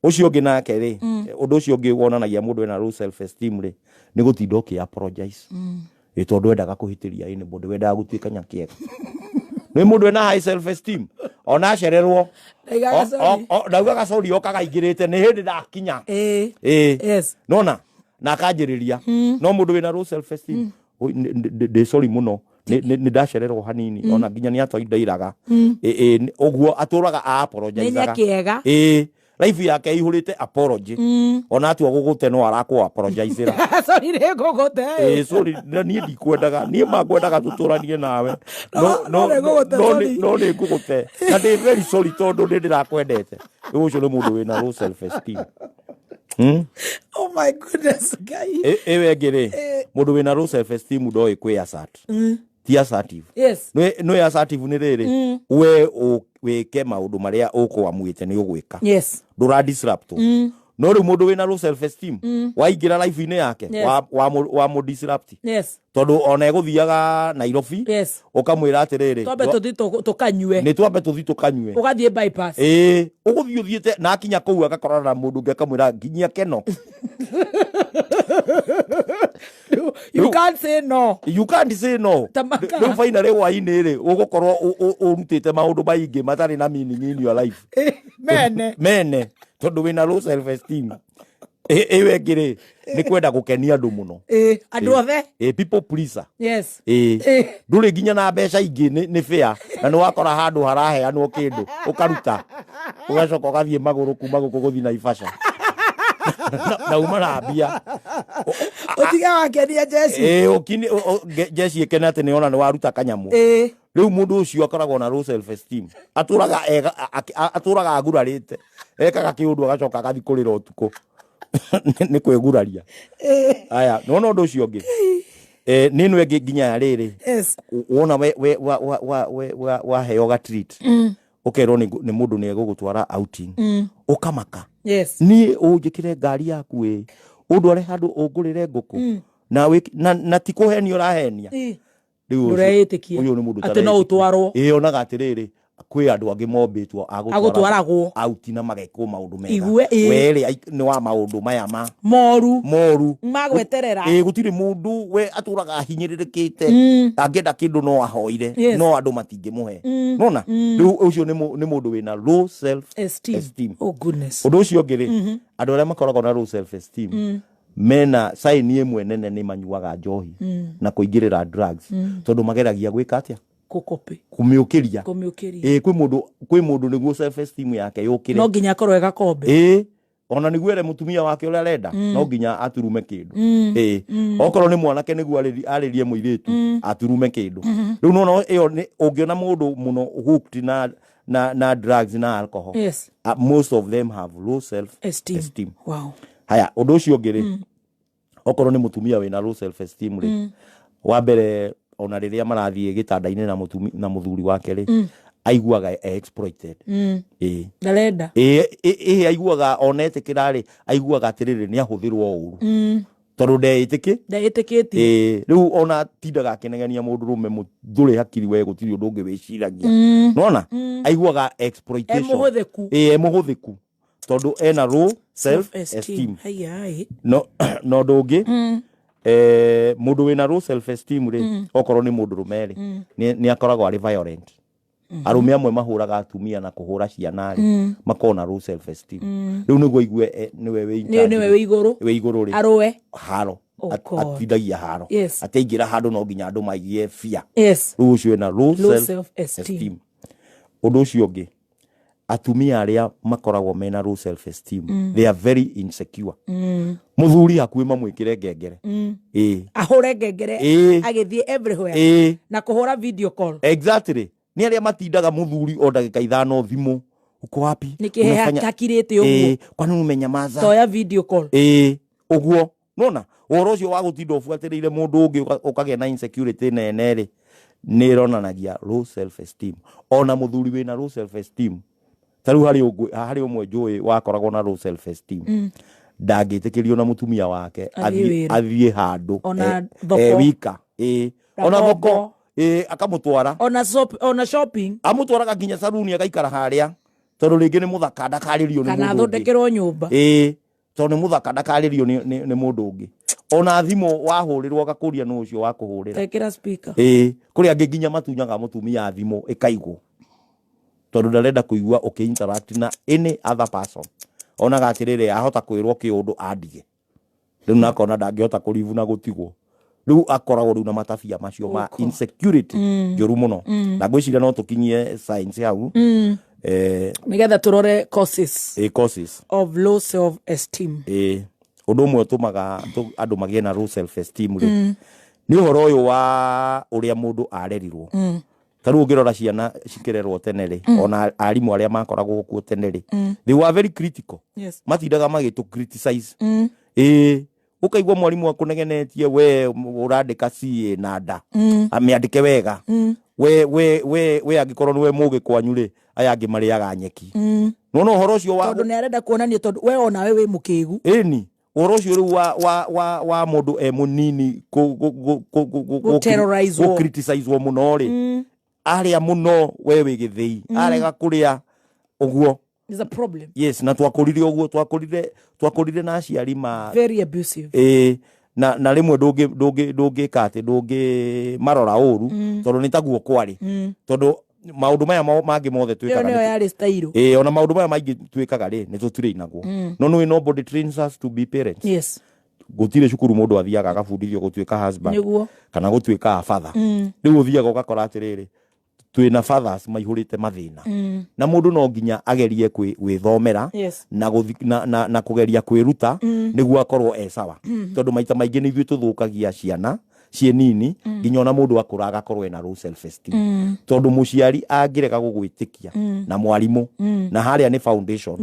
Ũcio ũngĩ nake rĩ, ũndũ ũcio ũngĩ wonanagia mũndũ ena low self esteem rĩ, nĩ gũtinda ũkĩ apologize. Ĩ, tondũ endaga kũhĩtĩria anybody, wendaga gũtuĩka nyakĩega. Nĩ mũndũ ena high self esteem, ona acererwo Ndaugaga sorry. Ndaugaga sorry, okaga aingĩrĩte nĩ hĩndĩ ndakinya. Ĩ, nona na akanjĩrĩria. No mũndũ wĩna low self esteem, "Oi, ndĩ sorry mũno, Nĩ ndacererwo hanini ona nginya nĩ atwa indairaga. Ĩ, ũguo atũraga Nĩ apologizaga. nyakĩega. Ĩ, life yake ihũrĩte apology. Ona atua gũgũte no arakũ apologizera. Sorry, nĩ ngũgũte. Ĩ, sorry, na niĩ ndikwendaga, niĩ makwendaga tũtũranie nawe, no no nĩ ngũgũte, sorry. No nĩ ngũgũte na ndĩ very sorry tondũ nĩ ndĩrakwendete. Rĩu ũcio nĩ mũndũ wĩna low self esteem. Oh my goodness, Ngai. Ĩyo ĩngĩ rĩ, mũndũ wĩna low self esteem ndoĩ kwĩ assert, ti assertive. Nĩ assertive nĩ rĩrĩ, we wĩke maũndũ marĩa ũkũamuĩte nĩ ũgwĩka, ndũra disrupt. No rĩu mũndũ wĩna low self esteem, waingĩra life-inĩ yake, wa mũ disrupt, tondũ ona egũthiaga Nairobi, ũkamwĩra atĩrĩrĩ, Twambe tũthiĩ tũkanyue. Nĩ twambe tũthiĩ tũkanyue. Ũgathiĩ bypass. Ĩĩ, ũgũthiĩ ũthiĩte na akinya kũu agakorana na mũndũ ũngĩ akamwĩra nginyia keno. You can't say no. You can't say no. Tamaka. Rĩu finally hwainĩ rĩ, ũgũkorwo ũrutĩte maũndũ maingĩ matarĩ na meaning in your life. Mene. Mene, tondũ wĩna low self esteem. Ĩyo ĩngĩ rĩ, nĩ kwenda gũkenia andũ mũno. Ĩ, andũ othe. Ĩ, people pleaser. Ĩ, ndũrĩ nginya na mbeca ingĩ nĩ fair na nĩ wakora handũ haraheanwo kĩndũ ũkaruta ũgacoka ũgathiĩ magũrũ kuma gũkũ gũthiĩ Naivasha na uma na mbia. Ũtige wakenia jeci. Ĩ, jeci ĩkene atĩ nĩ ona nĩ waruta kanyamũ. Rĩu mũndũ ũcio akoragwo na low self esteem, atũraga atũraga agurarĩte, ekaga kĩũndũ agacoka agathiĩ kũrĩra ũtukũ nĩ kwĩguraria. Aya, nĩwona ũndũ ũcio ũngĩ, nĩ ĩno ĩngĩ nginya ya rĩrĩ, wona we we wa wa wa we wa waheo ga treat, ũkerwo nĩ mũndũ nĩ egũgũtwara outing, ũkamaka. Niĩ ũnjĩkĩre ngari yaku, ĩ, ũndware handũ ũngũrĩre ngũkũ, na ti kũhenia ũrahenia. Rĩu Ndũreĩtĩkia. Ũyũ nĩ mũndũ Atĩ no ũtareĩtĩkia. ũtwarwo. Ĩ, onaga atĩrĩrĩ, kwĩ andũ angĩ mombĩtwo a Agũtwaragwo. out na magekwo maũndũ mega. Igue, ĩ. Werĩ nĩ wa maũndũ maya ma moru. Moru. Magweterera. Ĩ, gũtirĩ mũndũ we atũraga ahinyĩrĩrĩkĩte. Angĩenda kĩndũ no ahoire, no andũ matingĩmũhe. Nona rĩu ũcio nĩ mũndũ wĩna low self esteem. Esteem. Oh goodness. Ũndũ ũcio ũngĩ rĩ, andũ arĩa makoragwo na low self esteem mena sign ĩmwe nene, nĩ manyuaga njohi na kũingĩrĩra drugs, tondũ mageragia gwĩka atĩa? Kũkopĩ. Kũmĩũkĩria. Kũmĩũkĩria. Ĩ, kwĩ mũndũ nĩguo self esteem yake yũkĩre, no nginya akorwo e gakombe. Ĩ, ona nĩguo ere mũtumia wake ũrĩa arenda, no nginya aturume kĩndũ. Ĩ, okorwo nĩ mwanake, nĩguo arĩrie mũirĩtu, aturume kĩndũ. Rĩu nona ĩyo ũngĩona mũndũ mũno hooked na drugs na alcohol, most of them have low self esteem. Esteem. Wow. Haya, ũndũ ũcio ũngĩ rĩ, okorwo nĩ mũtumia wĩna low self esteem rĩ, wa mbere ona rĩrĩa marathiĩ gĩtanda-inĩ na mũthuri wake rĩ, aiguaga e exploited. Ĩ. Ndarenda. Ĩ, aiguaga ona etĩkĩra rĩ, aiguaga atĩrĩrĩ, nĩ ahũthĩrwo ũru, tondũ ndeĩtĩkĩ Ndeĩtĩkĩtie. Ĩ, rĩu ona tindaga akĩnegenia mũndũ rũme, ndũrĩ hakiri we, gũtirĩ ũndũ ũngĩ wĩciragia. Nona aiguaga exploitation. E mũhũthĩku. Ĩ, e mũhũthĩku tondũ ena low self esteem. Haiya. No ũndũ ũngĩ, mũndũ wĩna low self esteem rĩ, okorwo nĩ mũndũ rũme rĩ, nĩ akoragwo arĩ violent. Arũme amwe mahũraga atumia na kũhũra ciana rĩ, makoragwo na low self esteem. Rĩu nĩguo igue nĩwe wĩ in charge nĩwe rĩ, wĩ igũrũ. Wĩ igũrũ rĩ, Arũe. Haro. Oh God. Atindagia haro. Atĩ aingĩra handũ no nginya andũ maigie fear. Rĩu ũcio ena low low self self esteem. Esteem. Ũndũ ũcio ũngĩ, atumia arĩa makoragwo mena low self esteem, they are very insecure. Mũthuri hakuhĩ mamwĩkĩre ngengere. Ĩ. Ahũre ngengere. Ĩ. Agĩthiĩ everywhere. Ĩ. Na kũhũra video call. Exactly, nĩ arĩa matindaga mũthuri o ndagĩka 5 thimũ, uko wapi? Nĩkĩ he hakirĩte ũguo? Ĩ, kwani umenyamaza? Toya video call. Ĩ, ũguo nona ũhoro ũcio wa gũtinda ũbuatĩrĩire mũndũ ũngĩ ũkagĩa na insecurity nene rĩ, nĩ ĩronanagia low self esteem. Ona mũthuri wĩna low self esteem, ta rĩu harĩ ũmwe njũĩ wakoragwo na low self esteem, ndangĩtĩkĩrio na mũtumia wake athiĩ wĩra. Athiĩ handũ Ona thoko. E wika. Ĩ, Na ona ngombo. thoko. Ĩ, akamũtwara. Ona shopping. Amũtwaraga nginya saruni agaikara harĩa, tondũ rĩngĩ nĩ mũthaka, ndakarĩrio nĩ kana mũndũ ũngĩ. Athondekerwo nyũmba. Ĩ, tondũ nĩ mũthaka, ndakarĩrio nĩ mũndũ ũngĩ. Ona thimũ wahũrĩrwo agakũria nũ ũcio wakũhũrĩra. Tekĩra speaker. Ĩ, kũrĩ angĩ nginya matunyaga mũtumia thimũ ĩkaigwo, tondũ ndarenda kũigua ũkĩ interact na any other person. Onaga atĩrĩrĩ, ahota kwĩrwo kĩũndũ andige rĩu, nakona ndangĩhota kũrivu na gũtigwo. Rĩu akoragwo rĩu na matabia macio ma Ũko. insecurity njũru mũno. Na ngwĩciria no tũkinyie science hau Nĩgetha tũrore causes causes of low self esteem. Ũndũ ũmwe ũtũmaga andũ magĩe na low self esteem rĩ, nĩ ũhoro ũyũ wa ũrĩa mũndũ arerirwo. Ta rĩu ũngĩrora ciana cikĩrerwo tene rĩ, ona arimũ arĩa makoragwo kuo tene rĩ, they were very critical. Matindaga magĩtũ criticize. Ũkaigua mwarimũ akũnegenetie, we ũrandĩka CA na nda, amĩandĩke wega. We angĩkorwo nĩwe mũgĩ kwanyu rĩ, aya angĩ marĩaga nyeki. Nona ũhoro ũcio wa Tondũ nĩ arenda kuonania tondũ we onawe wĩ mũkĩgu. Ĩni, ũhoro ũcio rĩu wa mũndũ e mũnini Gũterrorizwo. gũ-criticizwo mũno rĩ, arĩa mũno we wĩ gĩthĩi, arega kũrĩa ũguo. Is a problem. Yes, na twakũrire ũguo, twakũrire na aciari ma Very abusive. Na rĩmwe ndũngĩka atĩ ndũngĩ marora ũru, tondũ nĩ taguo kwarĩ, tondũ maũndũ maya mangĩ mothe Ĩyo twĩkaga nĩyo yarĩ style. Ona maũndũ maya maingĩ twĩkaga rĩ, nĩ tũtirĩinagwo. No nĩũĩ nobody trains us to be parents. Gũtirĩ cukuru mũndũ athiaga agabundithio gũtuĩka husband kana gũtuĩka a father. Rĩu ũthiaga ũgakora atĩrĩrĩ, twĩna fathers maihũrĩte mathĩna, na mũndũ no nginya agerie gwĩthomera na kũgeria kwĩruta nĩguo akorwo e sawa, tondũ maita maingĩ nĩ ithuĩ tũthũkagia ciana ciĩ nini, nginya ona mũndũ akũra agakorwo ena low self esteem, tondũ mũciari angĩrega gũgwĩtĩkia na mwarimũ, na harĩa nĩ foundation,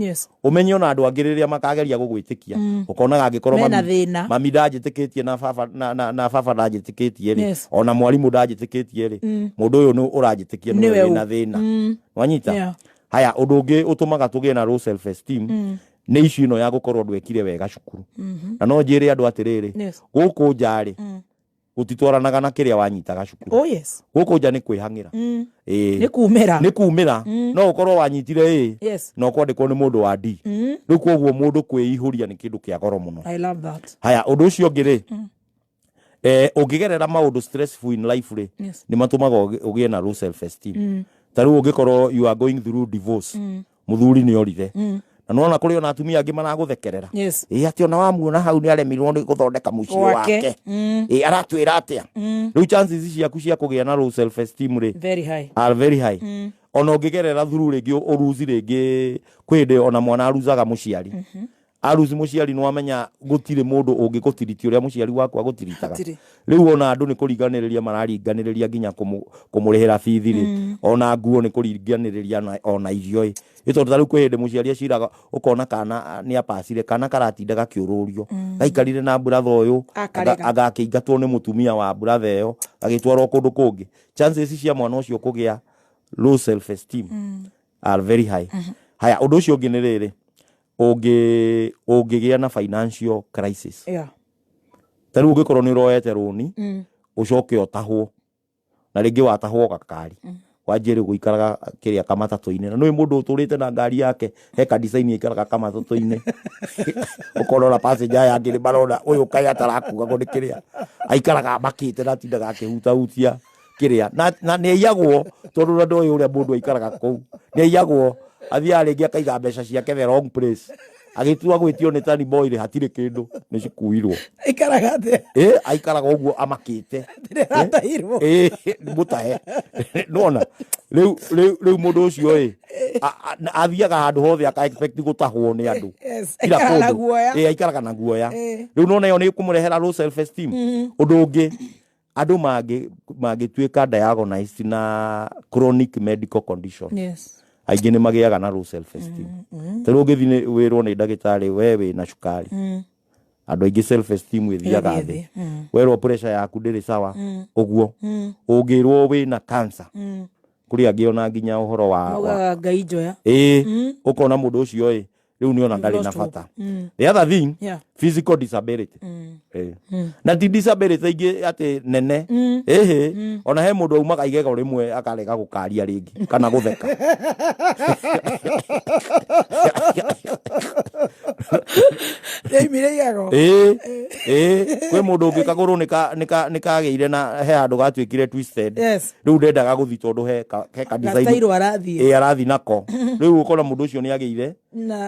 ũmenye ona andũ angĩ rĩrĩa makageria gũgwĩtĩkia, ũkonaga angĩkorwo Mena thĩna. Mami ndanjĩtĩkĩtie na baba na baba ndanjĩtĩkĩtie rĩ, ona mwarimũ ndanjĩtĩkĩtie rĩ, mũndũ ũyũ nĩ ũranjĩtĩkia nĩwe Nĩwe wĩna thĩna. Wanyita? Yeah. Haya, ũndũ ũngĩ ũtũmaga tũgĩe na low self esteem nĩ issue ĩno ya gũkorwo ndwekire wega cukuru. Na no njĩre andũ atĩrĩrĩ, gũkũ nja rĩ, gũtitwaranaga na kĩrĩa wanyitaga cukuru. Oh yes. Gũkũ nja nĩ kwĩhang'ĩra. Nĩ kumĩra. Nĩ kumĩra. No ũkorwo wanyitire ĩ na ũkwandĩkwo nĩ mũndũ wa D. Rĩu koguo mũndũ kwĩihũria nĩ kĩndũ kĩa goro mũno. I love that. Haya, ũndũ ũcio ũngĩ rĩ, ũngĩgerera maũndũ stressful in life rĩ, nĩ matũmaga ũgĩe na low self esteem. Ta rĩu ũngĩkorwo you are going through divorce, mũthuri nĩ orire, na nĩwona kũrĩ ona atumia angĩ maragũthekerera, ĩ atĩ ona wamuona hau nĩ aremirwo nĩ gũthondeka mũciĩ Wake. wake, ĩ aratwĩra atĩa. Rĩu chances ciaku cia kũgĩa na low self esteem rĩ, Very high. are very high. Ona ũngĩgerera through rĩngĩ ũruzi rĩngĩ, kwĩ hĩndĩ ona mwana aruzaga mũciari, aruzi mũciari, nĩ wamenya gũtirĩ mũndũ ũngĩgũtiriti ũrĩa mũciari waku agũtiritaga. Hatirĩ. Rĩu ona andũ nĩ kũringanĩrĩria mararinganĩrĩria nginya kũmũrĩhĩra bithi rĩ, ona nguo nĩ kũringanĩrĩria ona irio ĩ. Ĩ tondũ ta rĩu kwĩ hĩndĩ mũciari aciraga, ũkona kana nĩ apacire, kana karatinda gakĩũrũrio, gaikarire na buratha ũyũ, Akarega. Agakĩingatwo nĩ mũtumia wa buratha ĩyo, agĩtwarwo kũndũ kũngĩ. Chances cia mwana ũcio kũgĩa low self esteem are very high. Haya, ũndũ ũcio ũngĩ nĩ rĩrĩ, ũngĩgĩa na financial crisis, ta rĩu ũngĩkorwo nĩ ũroete rũni, ũcoke ũtahwo, na rĩngĩ watahwo gakari, wanjie rĩu gũikaraga kĩrĩa kamatatũ-inĩ, na nĩũĩ mũndũ ũtũrĩte na ngari yake he ka design aikaraga kamatatũ-inĩ, ũkona ona passenger aya angĩ nĩ marona ũyũ kaĩ atarakuagwo nĩ kĩrĩa aikaraga amakĩte na atindaga akĩhutahutia kĩrĩa, na nĩ aiyagwo, tondũ na ndoĩ ũrĩa mũndũ aikaraga kũu, nĩ aiyagwo, athiaga rĩngĩ akaiga mbeca ciake the wrong place, agĩtua gwĩtio nĩ tani boy rĩ, hatirĩ kĩndũ, nĩ cikuirwo. Aikaraga atĩa? Aikaraga ũguo amakĩte. Ndĩratahirwo. Nĩ mũtahe. Nĩwona rĩu mũndũ ũcio ĩ athiaga handũ hothe aka expect gũtahwo nĩ andũ. Kila Aikaraga na kũndũ. guoya. Aikaraga na guoya. Rĩu nona ĩyo nĩ kũmũrehera low self esteem. Ũndũ ũngĩ, andũ mangĩtuĩka diagnosed na chronic medical condition, aingĩ nĩ magĩaga na low self esteem. Ta rĩu ũngĩthiĩ wĩrwo nĩ ndagĩtarĩ we wĩna cukari, andũ aingĩ self esteem ĩthiaga Ĩgathiĩ thĩ. thĩ. Werwo pressure yaku ndĩrĩ sawa, ũguo ũngĩrwo wĩna cancer, kũrĩ angĩ ona nginya ũhoro wa Maugaga Ngai njoya. Ũkona mũndũ ũcio ĩ rĩu nĩ ona ndarĩ na Lost hope. bata. The other thing, physical disability. Na ti disability ingĩ atĩ nene, ĩhĩ, ona he mũndũ aumaga igego rĩmwe akarega gũkaria rĩngĩ kana gũtheka. Nĩaimire igego. Ĩ, kwĩ mũndũ ũngĩ kagũrũ nĩ kagĩire na he handũ gatuĩkire twisted. Rĩu ndendaga gũthiĩ tondũ he ka design Gatairwo arathiĩ. Arathiĩ nako. Rĩu ũkona mũndũ ũcio nĩ agĩire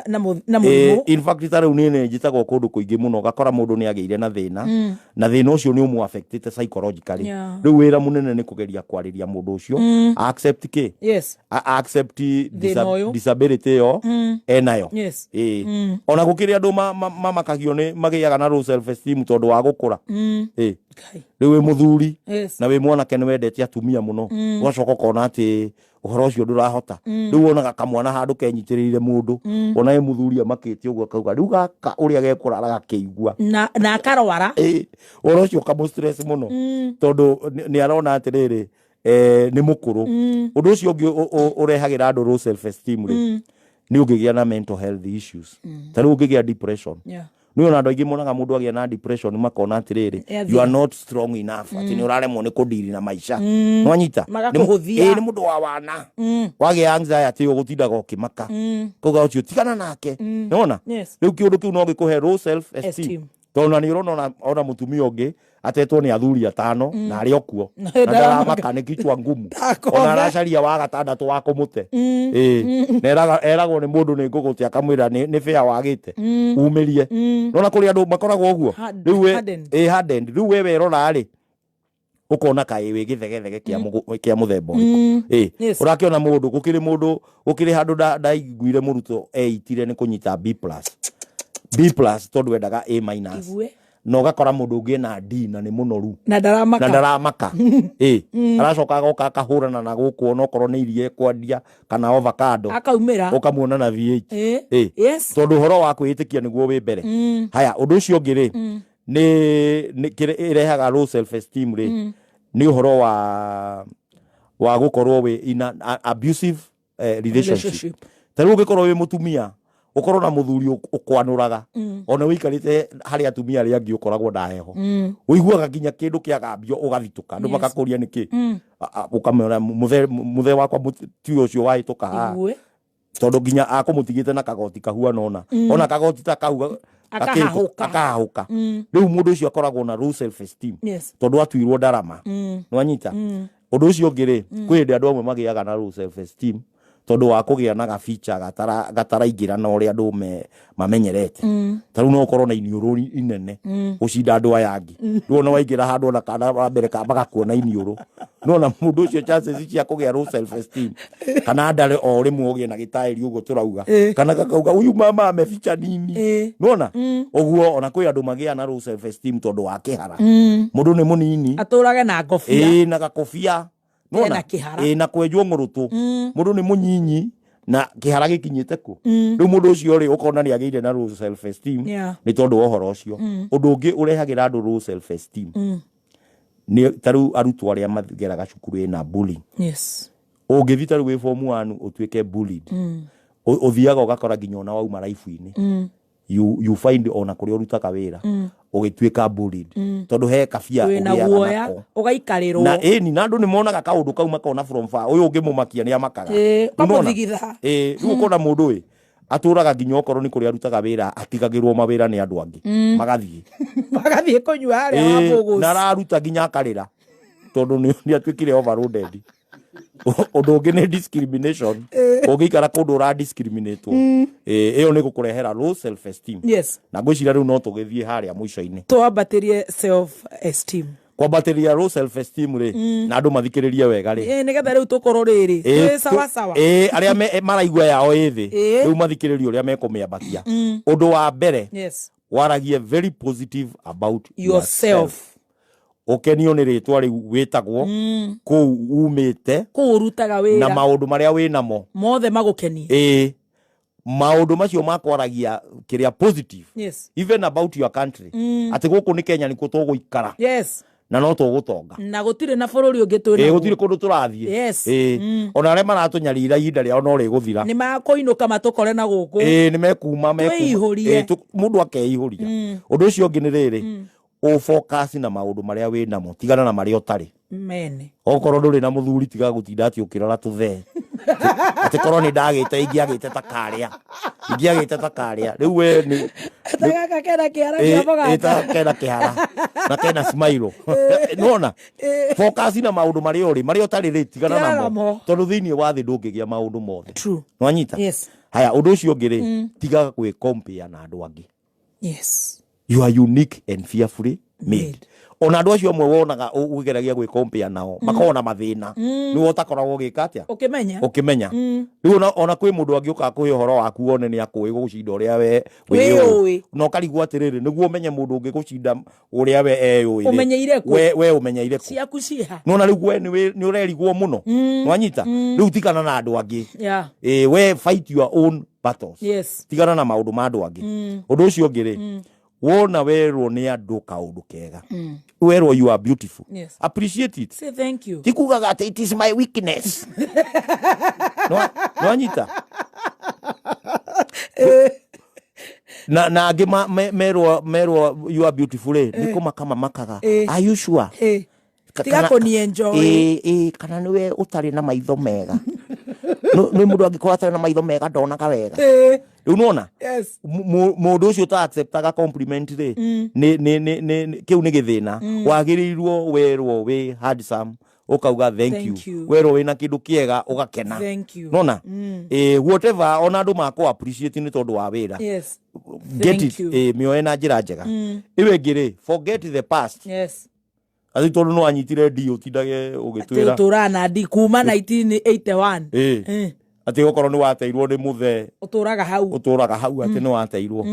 Na mũrimũ. In fact, ta rĩu niĩ nĩ njĩtagwo kũndũ kũingĩ. kũingĩ mũno ũgakora mũndũ nĩ agĩire na thĩna na thĩna ũcio nĩ ũmũ affectĩte psychologically. Rĩu wĩra mũnene nĩ kũgeria kwarĩria mũndũ ũcio accept kĩ accept ũyũ. disability ĩyo enayo. Ĩĩ. Ona gũkĩrĩ andũ mamakagio nĩ magĩaga na low self esteem tondũ wa gũkũra. Ĩĩ. Rĩu wĩ mũthuri na wĩ mwanake nĩ wendete atumia mũno, ũgacoka ũkona atĩ ũhoro ũcio ndũrahota. Rĩu wonaga kamwana handũ kenyitĩrĩire mũndũ, ona wĩ mũthuri amakĩte ũguo, akauga rĩu gaka ũrĩa gekũrara gakĩigua na akarwara. Ĩĩ, ũhoro ũcio ũkamũ stress mũno tondũ nĩ arona atĩrĩrĩ, nĩ mũkũrũ. Ũndũ ũcio ũngĩ ũrehagĩra andũ low self esteem rĩ, nĩ ũngĩgĩa na mental health issues, ta rĩu ũngĩgĩa depression. Nĩ ona andũ aingĩ monaga mũndũ agĩa na depression makona atĩrĩrĩ, Ĩathira. you are not strong enough, atĩ nĩ ũraremwo nĩ kũdiri na maica. Nwanyita? Magakũhũthia. Nĩ mũndũ wa wana wagĩa anxiety, ũgũtindaga ũkĩmaka, kauga ũcio tigana nake, nĩwona? Rĩu kĩũndũ kĩu no gĩkũhe low self esteem Esteem. tondũ na nĩ ũrona ona mũtumia ũngĩ atetwo nĩ athuri atano na arĩ o kuo Na na ndaramaka. ndaramaka nĩ kichwa ngumu. Ndakome. Ona aracaria wa gatandatũ wa kũmũte. Ĩĩ, na eragwo nĩ mũndũ nĩ ngũgũte, akamwĩra nĩ bĩa wagĩte umĩrie. Nona kũrĩ andũ makoragwo ũguo. Rĩu Hardened. Ĩĩ, hardened. Rĩu we werora rĩ, ũkona kaĩ wĩ gĩthegethege kĩa mũthemba ũrĩkũ. Ĩĩ. Ũrakĩona mũndũ, gũkĩrĩ mũndũ, gũkĩrĩ handũ ndaiguire mũrutwo eitire nĩ kũnyita B plus, B plus, tondũ endaga A minus. Igue. Na ũgakora mũndũ ũngĩ ena D na nĩ mũnoru na ndaramaka. Na ndaramaka. Ĩ, aracoka agoka akahũrana na gũkũ, onokorwo nĩ iria ekwendia kana avocado, akaumĩra ũkamuona na VH. Ĩ. Tondũ ũhoro wa kwĩĩtĩkia nĩguo wĩ mbere. Haya, ũndũ ũcio ũngĩ rĩ, nĩ kĩrĩa ĩrehaga low self esteem rĩ, nĩ ũhoro wa gũkorwo wĩ in an abusive relationship. Relationship. Ta rĩu ũngĩkorwo wĩ mũtumia, ũkorwo na mũthuri ũkwanũraga, ona ũikarĩte harĩ atumia arĩa angĩ ũkoragwo na heho, ũiguaga nginya kĩndũ kĩagambio ũgathitũka, andũ magakũria nĩkĩ. Ũkamera mũthe wakwa ti ũcio wahĩtũka haha. Igue. Tondũ nginya akũmũtigĩte na kagoti kahuana ona ona kagoti ta kau Akahahũka. Akahahũka. Rĩu mũndũ ũcio akoragwo na low self esteem tondũ atuirwo ndarama. Nĩwanyita? Ũndũ ũcio ũngĩ rĩ, kwĩ hĩndĩ andũ amwe magĩaga na low self esteem tondũ wa kũgĩa na gabicha gataraingĩra na ũrĩa andũ mamenyerete. Ta rĩu no ũkorwo na iniũrũ inene gũcinda andũ aya angĩ. Rĩu ona waingĩra handũ ona kana wa mbere magakuona iniũrũ, nona mũndũ ũcio chances cia kũgĩa low self esteem kana ndare o rĩmwe ũgĩe na gĩtaĩri ũguo tũrauga, kana gakauga huyu mama ameficha nini. Nona ũguo ona kwĩ andũ magĩa na low self esteem tondũ wa kĩhara. Mũndũ nĩ mũnini atũrage na ngobia. Ĩĩ, na gakobia. Nĩwona? Ena kĩhara. Ĩĩ, na kwenjwo ng'ũrũtũ. Mũndũ nĩ mũnyinyi na kĩhara gĩkinyĩte kũ. Rĩu mũndũ ũcio rĩ, ũkona nĩ agĩire na low self esteem nĩ tondũ wa ũhoro ũcio. Ũndũ ũngĩ ũrehagĩra andũ low self esteem nĩ ta rĩu arutwo arĩa mageraga cukuru ĩna bullying. Ũngĩthiĩ ta rĩu wĩ form 1 ũtuĩke bullied, ũthiaga ũgakora nginya ona wauma life-inĩ, you find ona kũrĩa ũrutaga wĩra ũgĩtuĩka bullied tondũ he kabia wĩna ũgĩaga guoya nako. Ũgaikarĩrwo. Na ĩni, na andũ nĩ monaga kaũndũ kau makona from far ũyũ ũngĩmũmakia nĩ amakaga. Nĩmona? Ũkamũthigitha. Ĩĩ, rĩu ũkona mũndũ ĩ atũraga nginya okorwo nĩ kũrĩa arutaga wĩra atigagĩrwo mawĩra nĩ andũ angĩ magathiĩ. Magathiĩ kũnyua harĩa wa Ĩĩ, Bũgũci. Na araruta nginya akarĩra tondũ nĩ atuĩkire overloaded. Ũndũ ũngĩ nĩ discrimination. Ũngĩikara kũndũ ũra discriminatwo, ĩyo nĩ gũkũrehera low self esteem. Na ngwĩciria rĩu no tũgĩthiĩ harĩa mũico-inĩ. Twambatĩrie self esteem. Kwambatĩria low self esteem rĩ, na andũ mathikĩrĩrie wega rĩ, Ĩĩ, nĩgetha rĩu tũkorwo rĩrĩ twĩ sawa sawa. Ĩĩ, arĩa maraigua yao ĩ thĩ, rĩu mathikĩrĩrie ũrĩa mekũmĩambatia. Ũndũ wa mbere, waragie very positive about yourself. Yourself. Ũkenio nĩ rĩtwa rĩu wĩtagwo, kũu umĩte, kũu ũrutaga na wĩra, maũndũ marĩa wĩ namo mothe magũkenie. Ĩĩ, maũndũ macio makwaragia kĩrĩa positive, even about your country, atĩ gũkũ nĩ Kenya nĩkuo tũgũikara na no tũgũtonga. Na gũtirĩ na bũrũri ũngĩ twĩ Ĩĩ, naguo. gũtirĩ kũndũ tũrathiĩ. Ĩĩ, ona arĩa maratũnyarira ihinda rĩao no rĩgũthira. Nĩ makũinũka matũkore na gũkũ. Ĩĩ, nĩ mekuma mekuma. Twĩihũrie. Ĩĩ, mũndũ akeihũria. Ũndũ ũcio ũngĩ nĩ rĩrĩ, ũfocus na maũndũ marĩa wĩ namo, tigana na marĩa ũtarĩ. Mene. Okorwo ndũrĩ na mũthuri, tiga gũtinda atĩ ũkĩrora tũthee atĩ korwo nĩ ndagĩte ingĩagĩte ta karĩa, ingĩagĩte ta karĩa. Rĩu we nĩ Ta gaka kena kĩara kĩa ĩ, ta mũganga. kena kĩhara na kena smile. Nona focus na maũndũ marĩa ũrĩ, marĩa ũtarĩ rĩ, tigana Tigana namo namo. tondũ thĩinĩ wa thĩ ndũngĩgĩa maũndũ mothe. True. Nwanyita? Yes. Haya, ũndũ ũcio ũngĩ rĩ, tiga gwĩ compare na andũ angĩ. You are unique and fearfully made. Ona andå acio amwe wonaga ũgĩgeragia gwĩ compare nao makoragwo na mathĩna nĩwe ũtakoragwo ũgĩka atĩa Ũkĩmenya. Ũkĩmenya. Rĩu ona kwĩ mũndũ angĩũka akũhe ũhoro waku wone nĩ akũĩ gũgũcinda ũrĩa we Wĩyũĩ. Na ũkarigwo atĩrĩrĩ, nĩguo ũmenye mũndũ ũngĩgũcinda ũrĩa we eyũĩ rĩ, Ũmenyeire kũ? We ũmenyeire kũ? Ciaku ciha. Nona rĩu we nĩ ũrerigwo mũno. Nwanyita rĩu tigana na andũ angĩ. Ĩ, we fight your own battles. Tigana na maũndũ ma andũ angĩ. Ũndũ ũcio ũngĩ rĩ, wona werwo nĩ andũ kaũndũ kega, werwo you are beautiful, appreciate it. Say thank you. Ti kugaga atĩ it is my weakness. Nwanyita na angĩ merwo you are beautiful rĩ, nĩ kũmaka mamakaga. Are you sure? Tiga kũni-enjoy. Ĩ, kana nĩwe ũtarĩ na maitho mega? Nĩ mũndũ angĩkorwo atarĩ na maitho mega ndonaga wega. Rĩu nona mũndũ ũcio ũta acceptaga compliment rĩ, nĩ kĩu nĩ gĩthĩna. Wagĩrĩirwo werwo wĩ handsome ũkauga thank you. Thank you. Werwo wĩna kĩndũ kĩega ũgakena. Thank you. Nona whatever ona andũ makũ appreciate nĩ tondũ wa wĩra, get Thank it. you. Mĩoe na njĩra njega. Ĩyo ĩngĩ rĩ, forget the past. Atĩ tondũ no wanyitire ndi ũtindage ũgĩtwĩra Tũraga na ndi kuma 1981. Atĩ okorwo nĩ wateirwo nĩ mũthee, Ũtũraga hau. Ũtũraga hau atĩ nĩ wateirwo.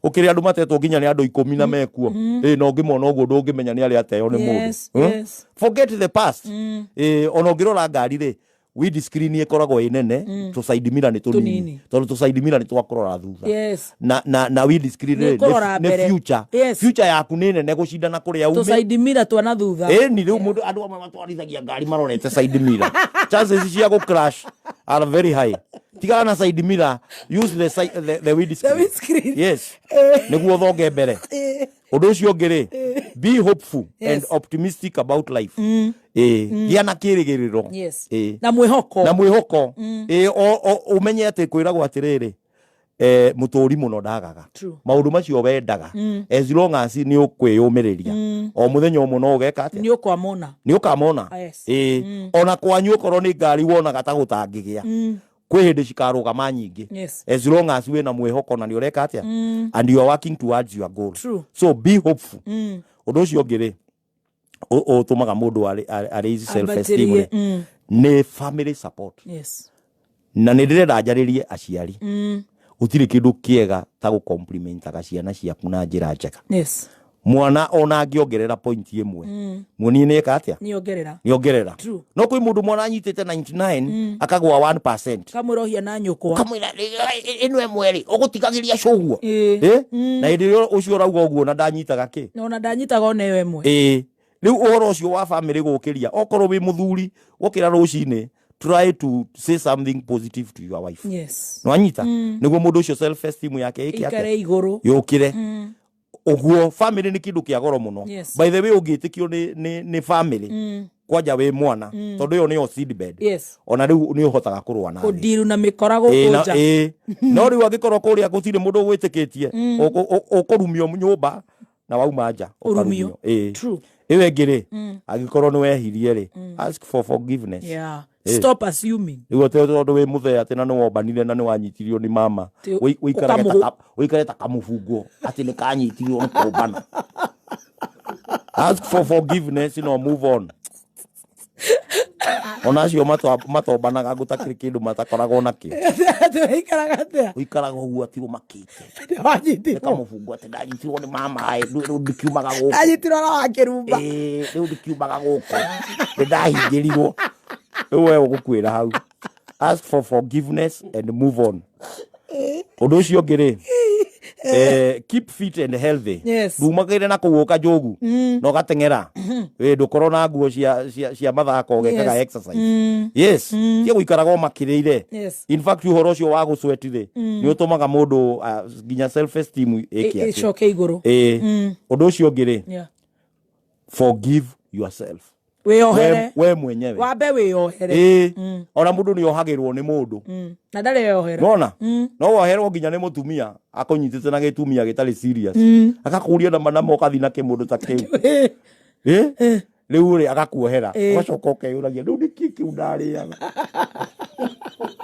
Ũkĩrĩ andũ matetwo nginya nĩ andũ 10 na mekuo. Na ũngĩmona ũguo ndũngĩmenya nĩ arĩa ateo nĩ mũndũ. Forget the past. Ona ũngĩrora ngari rĩ, windscreen ĩkoragwo ĩ nene, tũ side mirror nĩ tũnini, Tũnini. tondũ tũ side mirror nĩ twakũrora thutha. Na windscreen Nĩ rĩ, kũrora nĩ mbere. future. Future yaku nĩ nene gũcindana kũrĩa Tũ umĩ. side mirror twana thutha. Ĩni rĩu mũndũ andũ amwe matwarithagia ngari marorete side mirror, chances cia gũ crash are very high. Tigana na side mirror, use the windscreen. The windscreen. Yes, nĩguo ũthonge mbere. Ũndũ ũcio ũngĩ rĩ, be hopeful and optimistic about life. Gĩa na kĩrĩgĩrĩro. Na mwĩhoko. Na mwĩhoko. Ũmenye atĩ kwĩragwo atĩrĩrĩ, mũtũri mũno ndagaga. Maũndũ macio wendaga, as long as nĩ ũkwĩyũmĩrĩria, o mũthenya ũmwe no ũgeka atĩa? Nĩ ũkwamona. Nĩ ũkamona. Ona kwanyu okorwo nĩ ngari wonaga ta gũtangĩgĩa, kwĩ hĩndĩ cikarũgama nyingĩ. As long as wĩna mwĩhoko na nĩ ũreka atĩa, and you are working towards your goal. So be hopeful. Ũndũ ũcio ũngĩ rĩ, ũtũmaga mũndũ arĩ self esteem rĩ, nĩ family support. Na nĩ ndĩrenda njarĩrie aciari. Gũtirĩ kĩndũ kĩega ta gũcomplimentaga ciana ciaku na njĩra njega. Mwana ona angĩongerera point 1, muonie nĩ eka atĩa. Nĩ ongerera. Nĩ ongerera. No kwĩ mũndũ mwana anyitĩte 99 akagwa 1%. Kamwĩra ũhia na nyũkwa. Kamwĩra ĩno ĩmwe rĩ, ũgũtigagĩria cũguo. Na hĩndĩ ĩrĩa ũcio ũrauga ũguo na ndanyitaga kĩ. Na ona ndanyitaga ona ĩyo ĩmwe. Rĩu ũhoro ũcio wa family gũkĩria, okorwo wĩ mũthuri wokĩra rũcinĩ, try to say something positive to your wife. Nwanyita nĩguo mũndũ ũcio self esteem yake ĩke Ikare atĩa? Igũrũ. Yũkĩre ũguo. Family nĩ kĩndũ kĩa goro mũno. By the way, ũngĩtĩkio nĩ family kwanja wĩ mwana, tondũ ĩyo nĩyo seedbed, ona rĩu nĩ ũhotaga kũrũa na thĩ. Kũndiru na mĩkora Ĩĩ, gũkũ nja. Ĩĩ. No rĩu angĩkorwo kũrĩa gũtirĩ mũndũ ũgwĩtĩkĩtie, ũkũrumio nyũmba na wauma nja Ũrumio. ũkarumio. Ĩĩ. True. Ĩyo ĩngĩ rĩ, angĩkorwo nĩ wehirie rĩ, ask for forgiveness. Stop assuming. Rĩu atĩ tondũ wĩ mũthee atĩ na nĩ wombanire na nĩ wanyitirio nĩ mama, ũikarage ta kamũbungo atĩ nĩ kanyitirio nĩ kũmbana. Ask for forgiveness no move on. Ona acio matombanaga gũtakĩrĩ kĩndũ matakoragwo nakĩo. Atĩ wĩikaraga atĩa? Ũikaraga ũguo atĩ ũmakĩte. Nĩ wanyitirwo. Nĩ kamũbungo atĩ ndanyitirwo nĩ mama ĩ, rĩu ndikiumaga gũkũ. Anyitirwo na wakĩrumba. Ĩĩ, rĩu ndikiumaga gũkũ, nĩ ndahingĩrirwo. Rĩu we ũgũkuĩra hau. Ask for forgiveness and move on. Ũndũ ũcio ũngĩ rĩ, keep fit and healthy. Ndumagĩre na kũu ũkanjũgu na ũgateng'era. Ĩ, ndũkorwo na nguo cia mathako ũgekaga exercise. Yes, tia gũikaraga ũmakĩrĩire. In fact, ũhoro ũcio wa gũsweat rĩ, nĩ ũtũmaga mũndũ nginya self esteem ĩke atĩ. Ĩcoke igũrũ. Ĩ. Ũndũ ũcio ũngĩ rĩ, forgive yourself. Wĩyohere. We mwenyewe. Wambe wĩyohere. Ĩ, ona mũndũ nĩ ohagĩrwo nĩ mũndũ. Na ndarĩ yohera. Nona no woherwo nginya nĩ mũtumia akũnyitĩte na gĩtumia gĩtarĩ serious, akakũria na manamo ũkathi na kĩmũndũ ta kĩu. Ĩ? Rĩu rĩ agakuohera. Ũgacoka ũkeyũragia rĩu nĩkĩ kĩu ndarĩaga.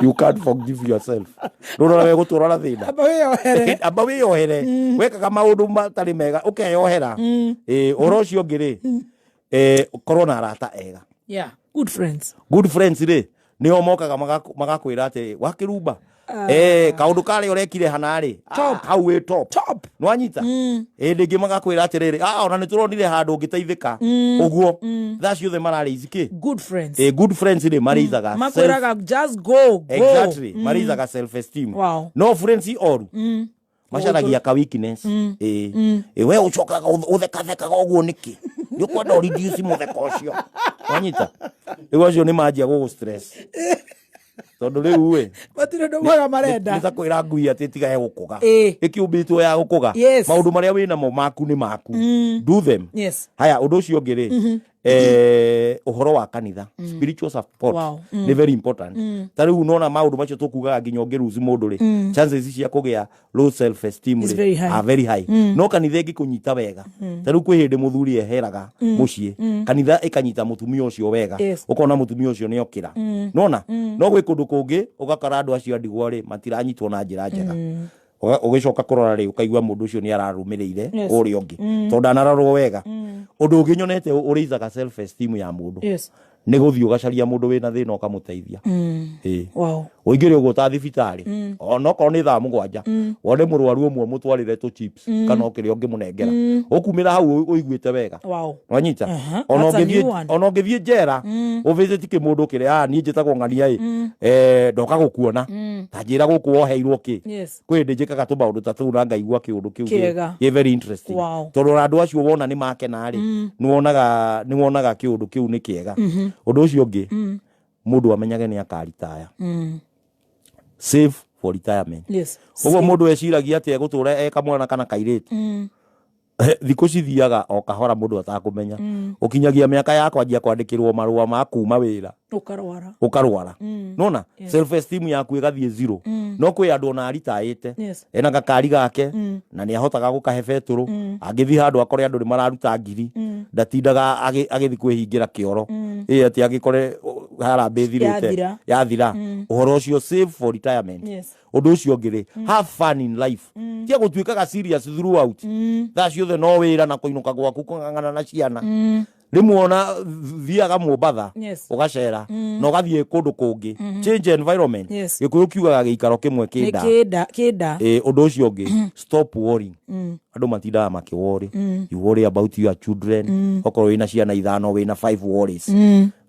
You can't forgive yourself. Rũrora we gũtũra na thĩna. Amba wĩyohere. Amba wĩyohere. Wekaga maũndũ matarĩ mega ũkeyohera. Ĩ, ũhoro ũcio ũngĩ rĩ, korwo na arata ega. Yeah, good friends. Good friends rĩ, nĩo mokaga magakwĩra atĩ wakĩrumba kaũndũ karĩa ũrekire hana rĩ, hau wĩ top. Top. Nĩwanyita? Hĩndĩ ĩngĩ magakwĩra atĩrĩrĩ, ona nĩ tũronire handũ ũngĩteithĩka. Ũguo. Thaa ciothe mararĩ kĩ? Good friends. Good friends rĩ, marĩithaga Makwĩraga just go, go. Exactly. Marĩithaga self esteem. Wow. No friends oru macaragia ka weakness. Ĩ, we ũcokaga ũthekathekaga ũguo nĩkĩ? Nĩ ũkwenda ũreduce mũtheko ũcio. Wanyita? Rĩu acio nĩ manjia gũgũ stress. Tondũ rĩu ĩ, Matirĩ ũndũ mwega marenda. Nĩ ta kwĩra ngui atĩ tiga gũkũga. Ĩkĩũmbĩtwo ya gũkũga. Yes. Maũndũ marĩa wĩnamo maku nĩ maku. Do them. Yes. Haya, ũndũ ũcio ũngĩ rĩ, ũhoro wa kanitha, spiritual support. Wow. Nĩ very important. Ta rĩu nona maũndũ macio tũkugaga nginya ũngĩruci mũndũ rĩ, chances cia kũgĩa low self esteem Is rĩ, very high. are very high. No kanitha ĩngĩkũnyita wega, ta rĩu kwĩ hĩndĩ mũthuri eheraga mũciĩ, kanitha ĩkanyita mũtumia ũcio wega. Yes. Ũkona mũtumia ũcio nĩ okĩra. Nona no gwĩ kũndũ kũngĩ ũgakora andũ acio a ndigwa rĩ matiranyitwo na njĩra njega. Ũgĩcoka kũrora rĩ, ũkaigua mũndũ ũcio nĩ ararũmĩrĩire Yes. ũrĩa ũngĩ tondũ ndanarorwo wega. Ũndũ ũngĩ nyonete ũrĩithaga self esteem ya mũndũ Yes. nĩ gũthiĩ ũgacaria mũndũ wĩna thĩna ũkamũteithia. Ĩĩ. Wow. Ũingĩre ũguo ta thibitarĩ, ona okorwo nĩ thaa 7, wone mũrwaru ũmwe mũtwarĩre tũ chips kana o kĩrĩa ũngĩmũnengera, ũkumĩra hau ũiguĩte wega. Wow. Wanyita? Aha, Ona that's a ũngĩthiĩ new one. ona ũngĩthiĩ njera ũvĩcĩti kĩmũndũ kĩrĩa, niĩ njĩtagwo ng'ania ĩ, ndoka gũkuona, ta njĩra gũkũ woheirwo kĩ. Yes. Kwĩ hĩndĩ njĩkaga tũmaũndũ ta tũu na ngaigua kĩũndũ kĩu Kĩega. gĩ very interesting. Wow. Tondũ ona andũ acio wona nĩ makena rĩ, nĩ wonaga kĩũndũ kĩu nĩ kĩega. Ũndũ ũcio ũngĩ, mũndũ amenyage nĩ akaritaya. Save for retirement. Yes. Ũguo mũndũ eciragia atĩ egũtũra e kamwana kana kairĩtu, thikũ cithiaga o kahora mũndũ atakũmenya. Ũkinyagia mĩaka ya kwanjia kwandĩkĩrwo marũa ma kuma wĩra, Ũkarwara. Ũkarwara. Nona self esteem yaku ĩgathiĩ zero. No kwĩ andũ ona aritaĩte, Yes. ena gakari gake na nĩ ahotaga gũkahe betũrũ, angĩthiĩ handũ akore andũ nĩ mararuta ngiri, ndatindaga agĩthiĩ kwĩhingĩra kĩoro ĩ atĩ agĩkore harambĩ ĩthirĩte. Yathira. Yathira. Ũhoro ũcio, save for retirement. Yes. Ũndũ ũcio ũngĩ rĩ, have fun in life. Tia gũtuĩkaga serious throughout, thaa ciothe no wĩra na kũinũka gwaku kũng'ang'ana na ciana. Rĩmwe ona thiaga Mombatha, Yes. ũgacera na ũgathiĩ kũndũ kũngĩ, change environment. Yes. Gĩkũyũ kiugaga gĩikaro kĩmwe Nĩ kĩnda. kĩnda kĩnda. Ĩ, ũndũ ũcio ũngĩ, stop worrying. Andũ matindaga makĩworry. You worry about your children. Okorwo wĩna ciana 5, wĩna five worries,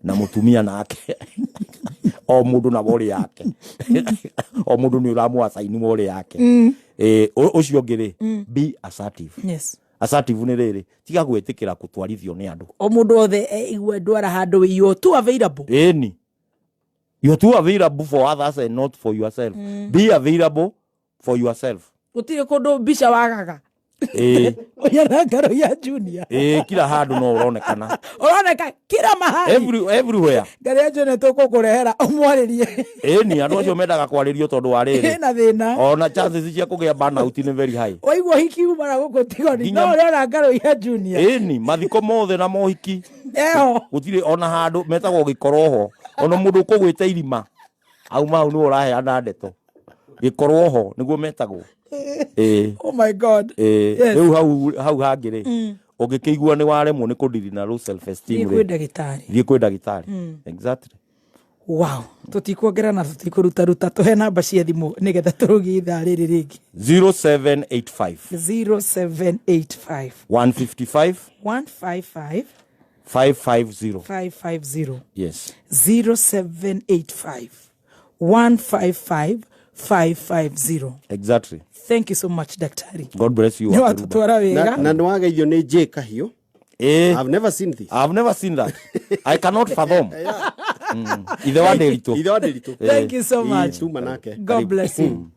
na mũtumia nake, o mũndũ na worry yake, o mũndũ nĩ ũramũacaini worry yake. Ĩ, ũcio ũngĩ rĩ, be assertive. Yes. Assertive nĩ rĩrĩ, tiga gwĩtĩkĩra gũtwarithio nĩ andũ. O mũndũ othe igua ndwara handũ, you too available. Ĩni, you're too available for others and not for yourself. Be available for yourself. Gũtirĩ kũndũ mbica wagaga. Ĩĩ. Ũyana ngaro ya Junior. Ĩĩ, kila handũ no ũronekana. Ũroneka kila mahali. Everywhere. Ngaro ya Junior tũkũkũrehera ũmwarĩrie. Ĩni, andũ acio mendaga kwarĩrio tondũ wa rĩrĩ, Ĩna thĩna. Ona chances cia kũgĩa burnout nĩ very high. Waigua hiki umara gũkũ tigoni, no ũrona ngaro ya Junior. Ĩni, mathiko mothe na mohiki, Eho. Gũtirĩ ona handũ metagwo gĩkoroho, ona mũndũ ũkũgwĩte irima auma hau nĩwe ũraheana ndeto. Gĩkoroho nĩguo metagwo. Ĩĩ. Oh my God. Ĩĩ. Yes. Rĩu hau hangĩ rĩ, ũngĩkĩigua nĩ waremwo nĩ kũdiri na low self esteem Thiĩ rĩ, kwĩ ndagĩtarĩ. Thiĩ kwĩ ndagĩtarĩ, exactly. Wow, tũtikuongerera na tũtikũrutaruta, tũhe namba cia thimũ nĩgetha tũrũgie ithaa rĩrĩ rĩngĩ. 0785 0785 155 155 550. 550. Yes. 0785 155 550. Exactly. Thank you so much, daktari. God bless you. Nĩ watũtwara wega. Na nĩ wageithio nĩ J Kahiũ. I've never seen this. I've never seen that. I cannot fathom. Ithe wa Ndĩritũ. Ithe wa Ndĩritũ. Thank you so much. Tuma nake. God bless you.